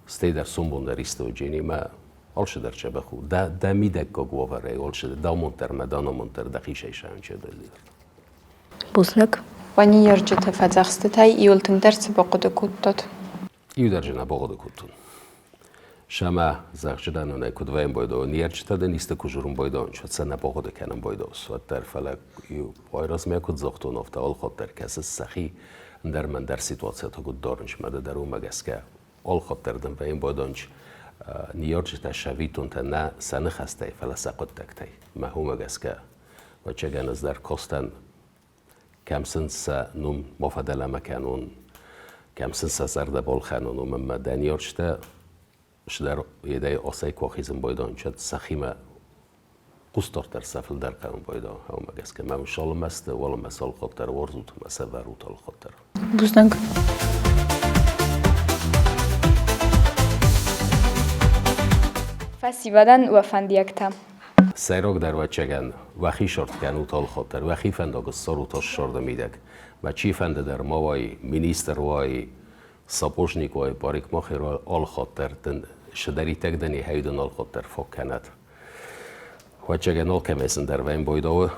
Стӕй дӕр сомбон дӕр исты уыдженимӕ алцыдӕр дзӕбӕх у. Дӕ, дӕ мидӕггаг уавӕрӕй алцыдӕр, дӕ амонд дӕр ӕмӕ дӕ намонд дӕр дӕхицӕй сӕнчыдӕр. Бузныг. Уӕ ныййарджыты фӕдзӕхстытӕй иуыл тынгдӕр цы бахъуыды кодтат? Иу дӕр зы нӕ бахъуыды кодтон. Сӕмӕ зӕгъджыдӕнонӕй куыд вӕййын байдауын, ныййарджытӕ дын исты куы дзурын байдауын, уӕд сӕ нӕ бахъуыды кӕнын байдауыс, уӕддӕр, фӕлӕ иу айразмӕ куыд загътон, афтӕ алхатт дӕр кӕсыс сӕхи ӕндӕр мӕ ӕндӕр ситуацийӕ куыд дарынч, мӕ дӕр уымӕ гӕсгӕ алхатт дӕр дын вӕййын байдауынч ныййарджытӕ сӕвитонтӕ нӕ сӕ ныхӕстӕй, фӕлӕ сӕ хъуыддӕгтӕй. Мӕ уымӕ гӕсгӕ, ӕвӕццӕгӕн, ӕз дӕр кастӕн кӕм сын сӕ ном ма фӕдӕлӕмӕ кӕнон, кӕм сын сӕ зӕрдӕ балхӕнон, уымӕн мӕ дӕ ныййарджытӕ цыдӕр едӕй осӕй ку ахизын байдайынчӕд сӕхимӕ хъусдарддӕр сӕ фылдӕр кӕнын байдайын. Уымӕ гӕсгӕ мӕм салынмӕ сты, уалынмӕ сӕ алхатт дӕр уарзут ӕмӕ сӕ вӕрут алхатт дӕр. Бузныг. Фӕсивӕдӕн уӕ фӕндиӕгтӕ. Сӕйрагдӕр ӕвӕццӕгӕн, уӕхи сӕрд кӕнут алхатт дӕр, уӕхи фӕндаг ссарут ассарды мидӕг. Мӕ чифӕнды дӕр ма уай, министр уай, сапожник уай, парикмахер уай, алхатт дӕр дын цыдӕриддӕр дын и, хӕй дын алхатт дӕр фаг кӕнӕд. Ӕвӕццӕгӕн алкӕмӕй зындӕр вӕййын байдауы,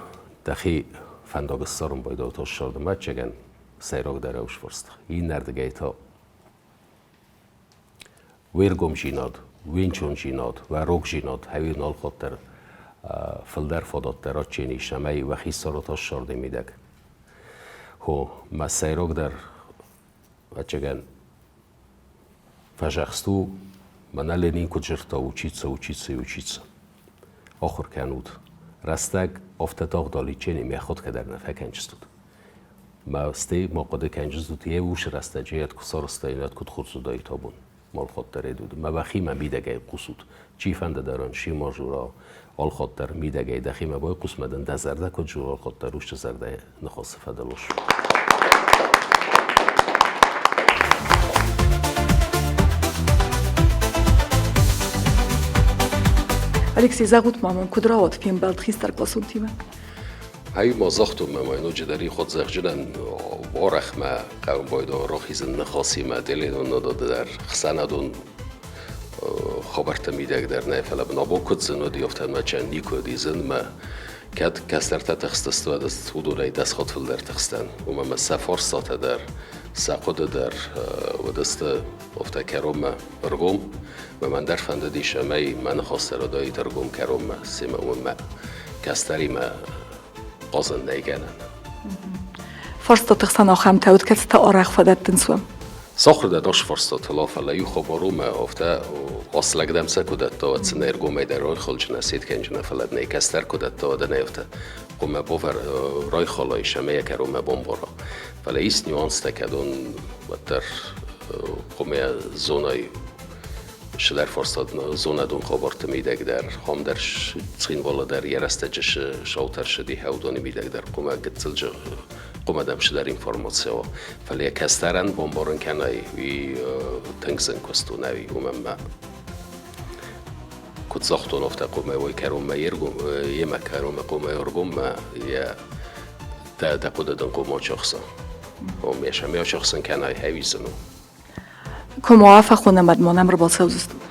дӕхи фӕндаг ссарын байдауы ассарды. Ӕвӕццӕгӕн, сӕйрагдӕр ӕвзӕрст. Иннӕрдыгӕй та уе ргомдзинад, уе нчондзинад, уӕ рогдзинад хӕуи налхатт дӕр фылдӕр фадат дӕр адджын ис, ӕмӕ уӕхи ссарут ассарды мидӕг. Хо, мӕ сӕйрагдӕр ӕвӕццӕгӕн, фӕзӕхст у, мӕнӕ Ленин куыд дзырдта, учиться, учиться и учиться. Ахуыр кӕнут. Рӕстӕг афтӕ тагъд аличени мӕ ходкӕ дӕр нӕ фӕкӕнджыстут. Мӕ стӕй ма хъуыды кӕнджыстут, йе усы рӕстӕджы йӕд куы сарӕзтаин, уӕд куыд хорз уыдаид абон. Малхатт дӕр ӕд уыд. Мӕ уӕхимӕ мидӕгӕй хъусут. Чифӕнды дӕр ын чи ма жура, алхатт дӕр мидӕгӕй дӕхимӕ байхъус мӕ дын дӕ зӕрдӕ куыд жура, алхатт дӕр усы зӕрдӕйы ныхасы фӕдыл ус. Алексей, зӕгъут ма мын, куыд рауад фембӕлд хистӕркъласонтимӕ? Ай ма загътон мӕ ма ноджыдӕр и ходзӕхджынӕн арӕхмӕ хъӕуын байдауы рахизын ныхасимӕ теленоннадады дӕр ӕхсӕнадон хабӕртты мидӕг дӕр нӕ, фӕлӕ мын абон куыд зын уыди, афтӕ мӕ чӕн никуы уыди зын мӕ кӕд кӕстӕртӕ тыхстысты, уӕд ӕз уыдонӕй 10 хатт фылдӕр тыхстӕн. Уымӕн ӕмӕ сӕ фарстатӕ дӕр, Сӕ хъуыды дӕр уыдысты афтӕ кӕронмӕ ӕргом. Мӕн дӕр фӕндыдис, ӕмӕ мӕ ныхас дӕр уыдаид ӕргом кӕронмӕ, семӕ уымӕ кӕстӕримӕ хъазын нӕй гӕнӕн. Фарстаты хсӕн ахӕмтӕ уыд, кӕцытӕ арӕх фӕдӕттынц уӕм? Сахуыр дӕ дӕс фарстатыл, фӕлӕ иу хабар у, мӕ афтӕ ас лӕг дӕм сӕ куы дӕтта, уӕд сын ӕргомӕй дӕр райхалджынӕ, сеткӕнджынӕ, фӕлӕ дын ӕй кӕстӕр куы дӕтта, уӕд ын ӕй афтӕ хъуамӕ бавӕр райхала ис ӕмӕ йӕ кӕронмӕ бамбара. Фӕлӕ ис нюанстӕ, кӕдон уӕддӕр хъуамӕ зонай Сыдӕр фарстат зонадон хабӕртты мидӕг дӕр, ам дӕр Цхинвалы дӕр йӕ рӕстӕджы саутӕр сыди хӕудоны мидӕг дӕр хъуамӕ гыццыл хъуамӕ дӕм сыдӕр информаци уа. Фӕлӕ йӕ кӕстӕрӕн бамбарын кӕнай, уый тынг зын куыст у, нӕ уымӕн мӕ куыд загътон, афтӕ хъуамӕ уой кӕронмӕ йемӕ кӕронмӕ хъуамӕ ӕргоммӕ йӕ дӕ хъуыды дын хъуамӕ ачахса. Омӕ сӕм ачахсын кӕнай, хӕвизын у. Куы фӕхонӕм, уӕд ма нӕм ӕрбацӕудзыстут?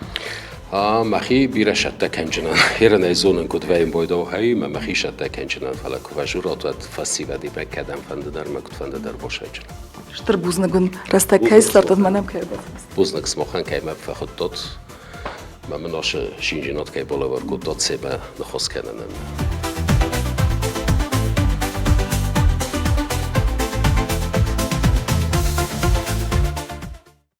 Мӕхи бирӕ сӕттӕ кӕнджынӕн. Ерынӕй зонын, куыд вӕййын бойдоухӕй, мӕ мӕхи сӕттӕ кӕнджынӕн, фӕлӕ куы фӕзурат, уӕд фӕсивӕдимӕ кӕдӕмфӕнды дӕр мӕ куыдфӕнды дӕр босайджынӕн. Стыр бузныг уын, рӕстӕг кӕй ссардтат, мӕнӕм кӕй ӕрбацыдыстут. Бузныг сымахӕн, кӕй мӕ фӕхуыдтат, мӕ мын ацы шинджинад кӕй балӕвар кодтат семӕ ныхас кӕнынӕн.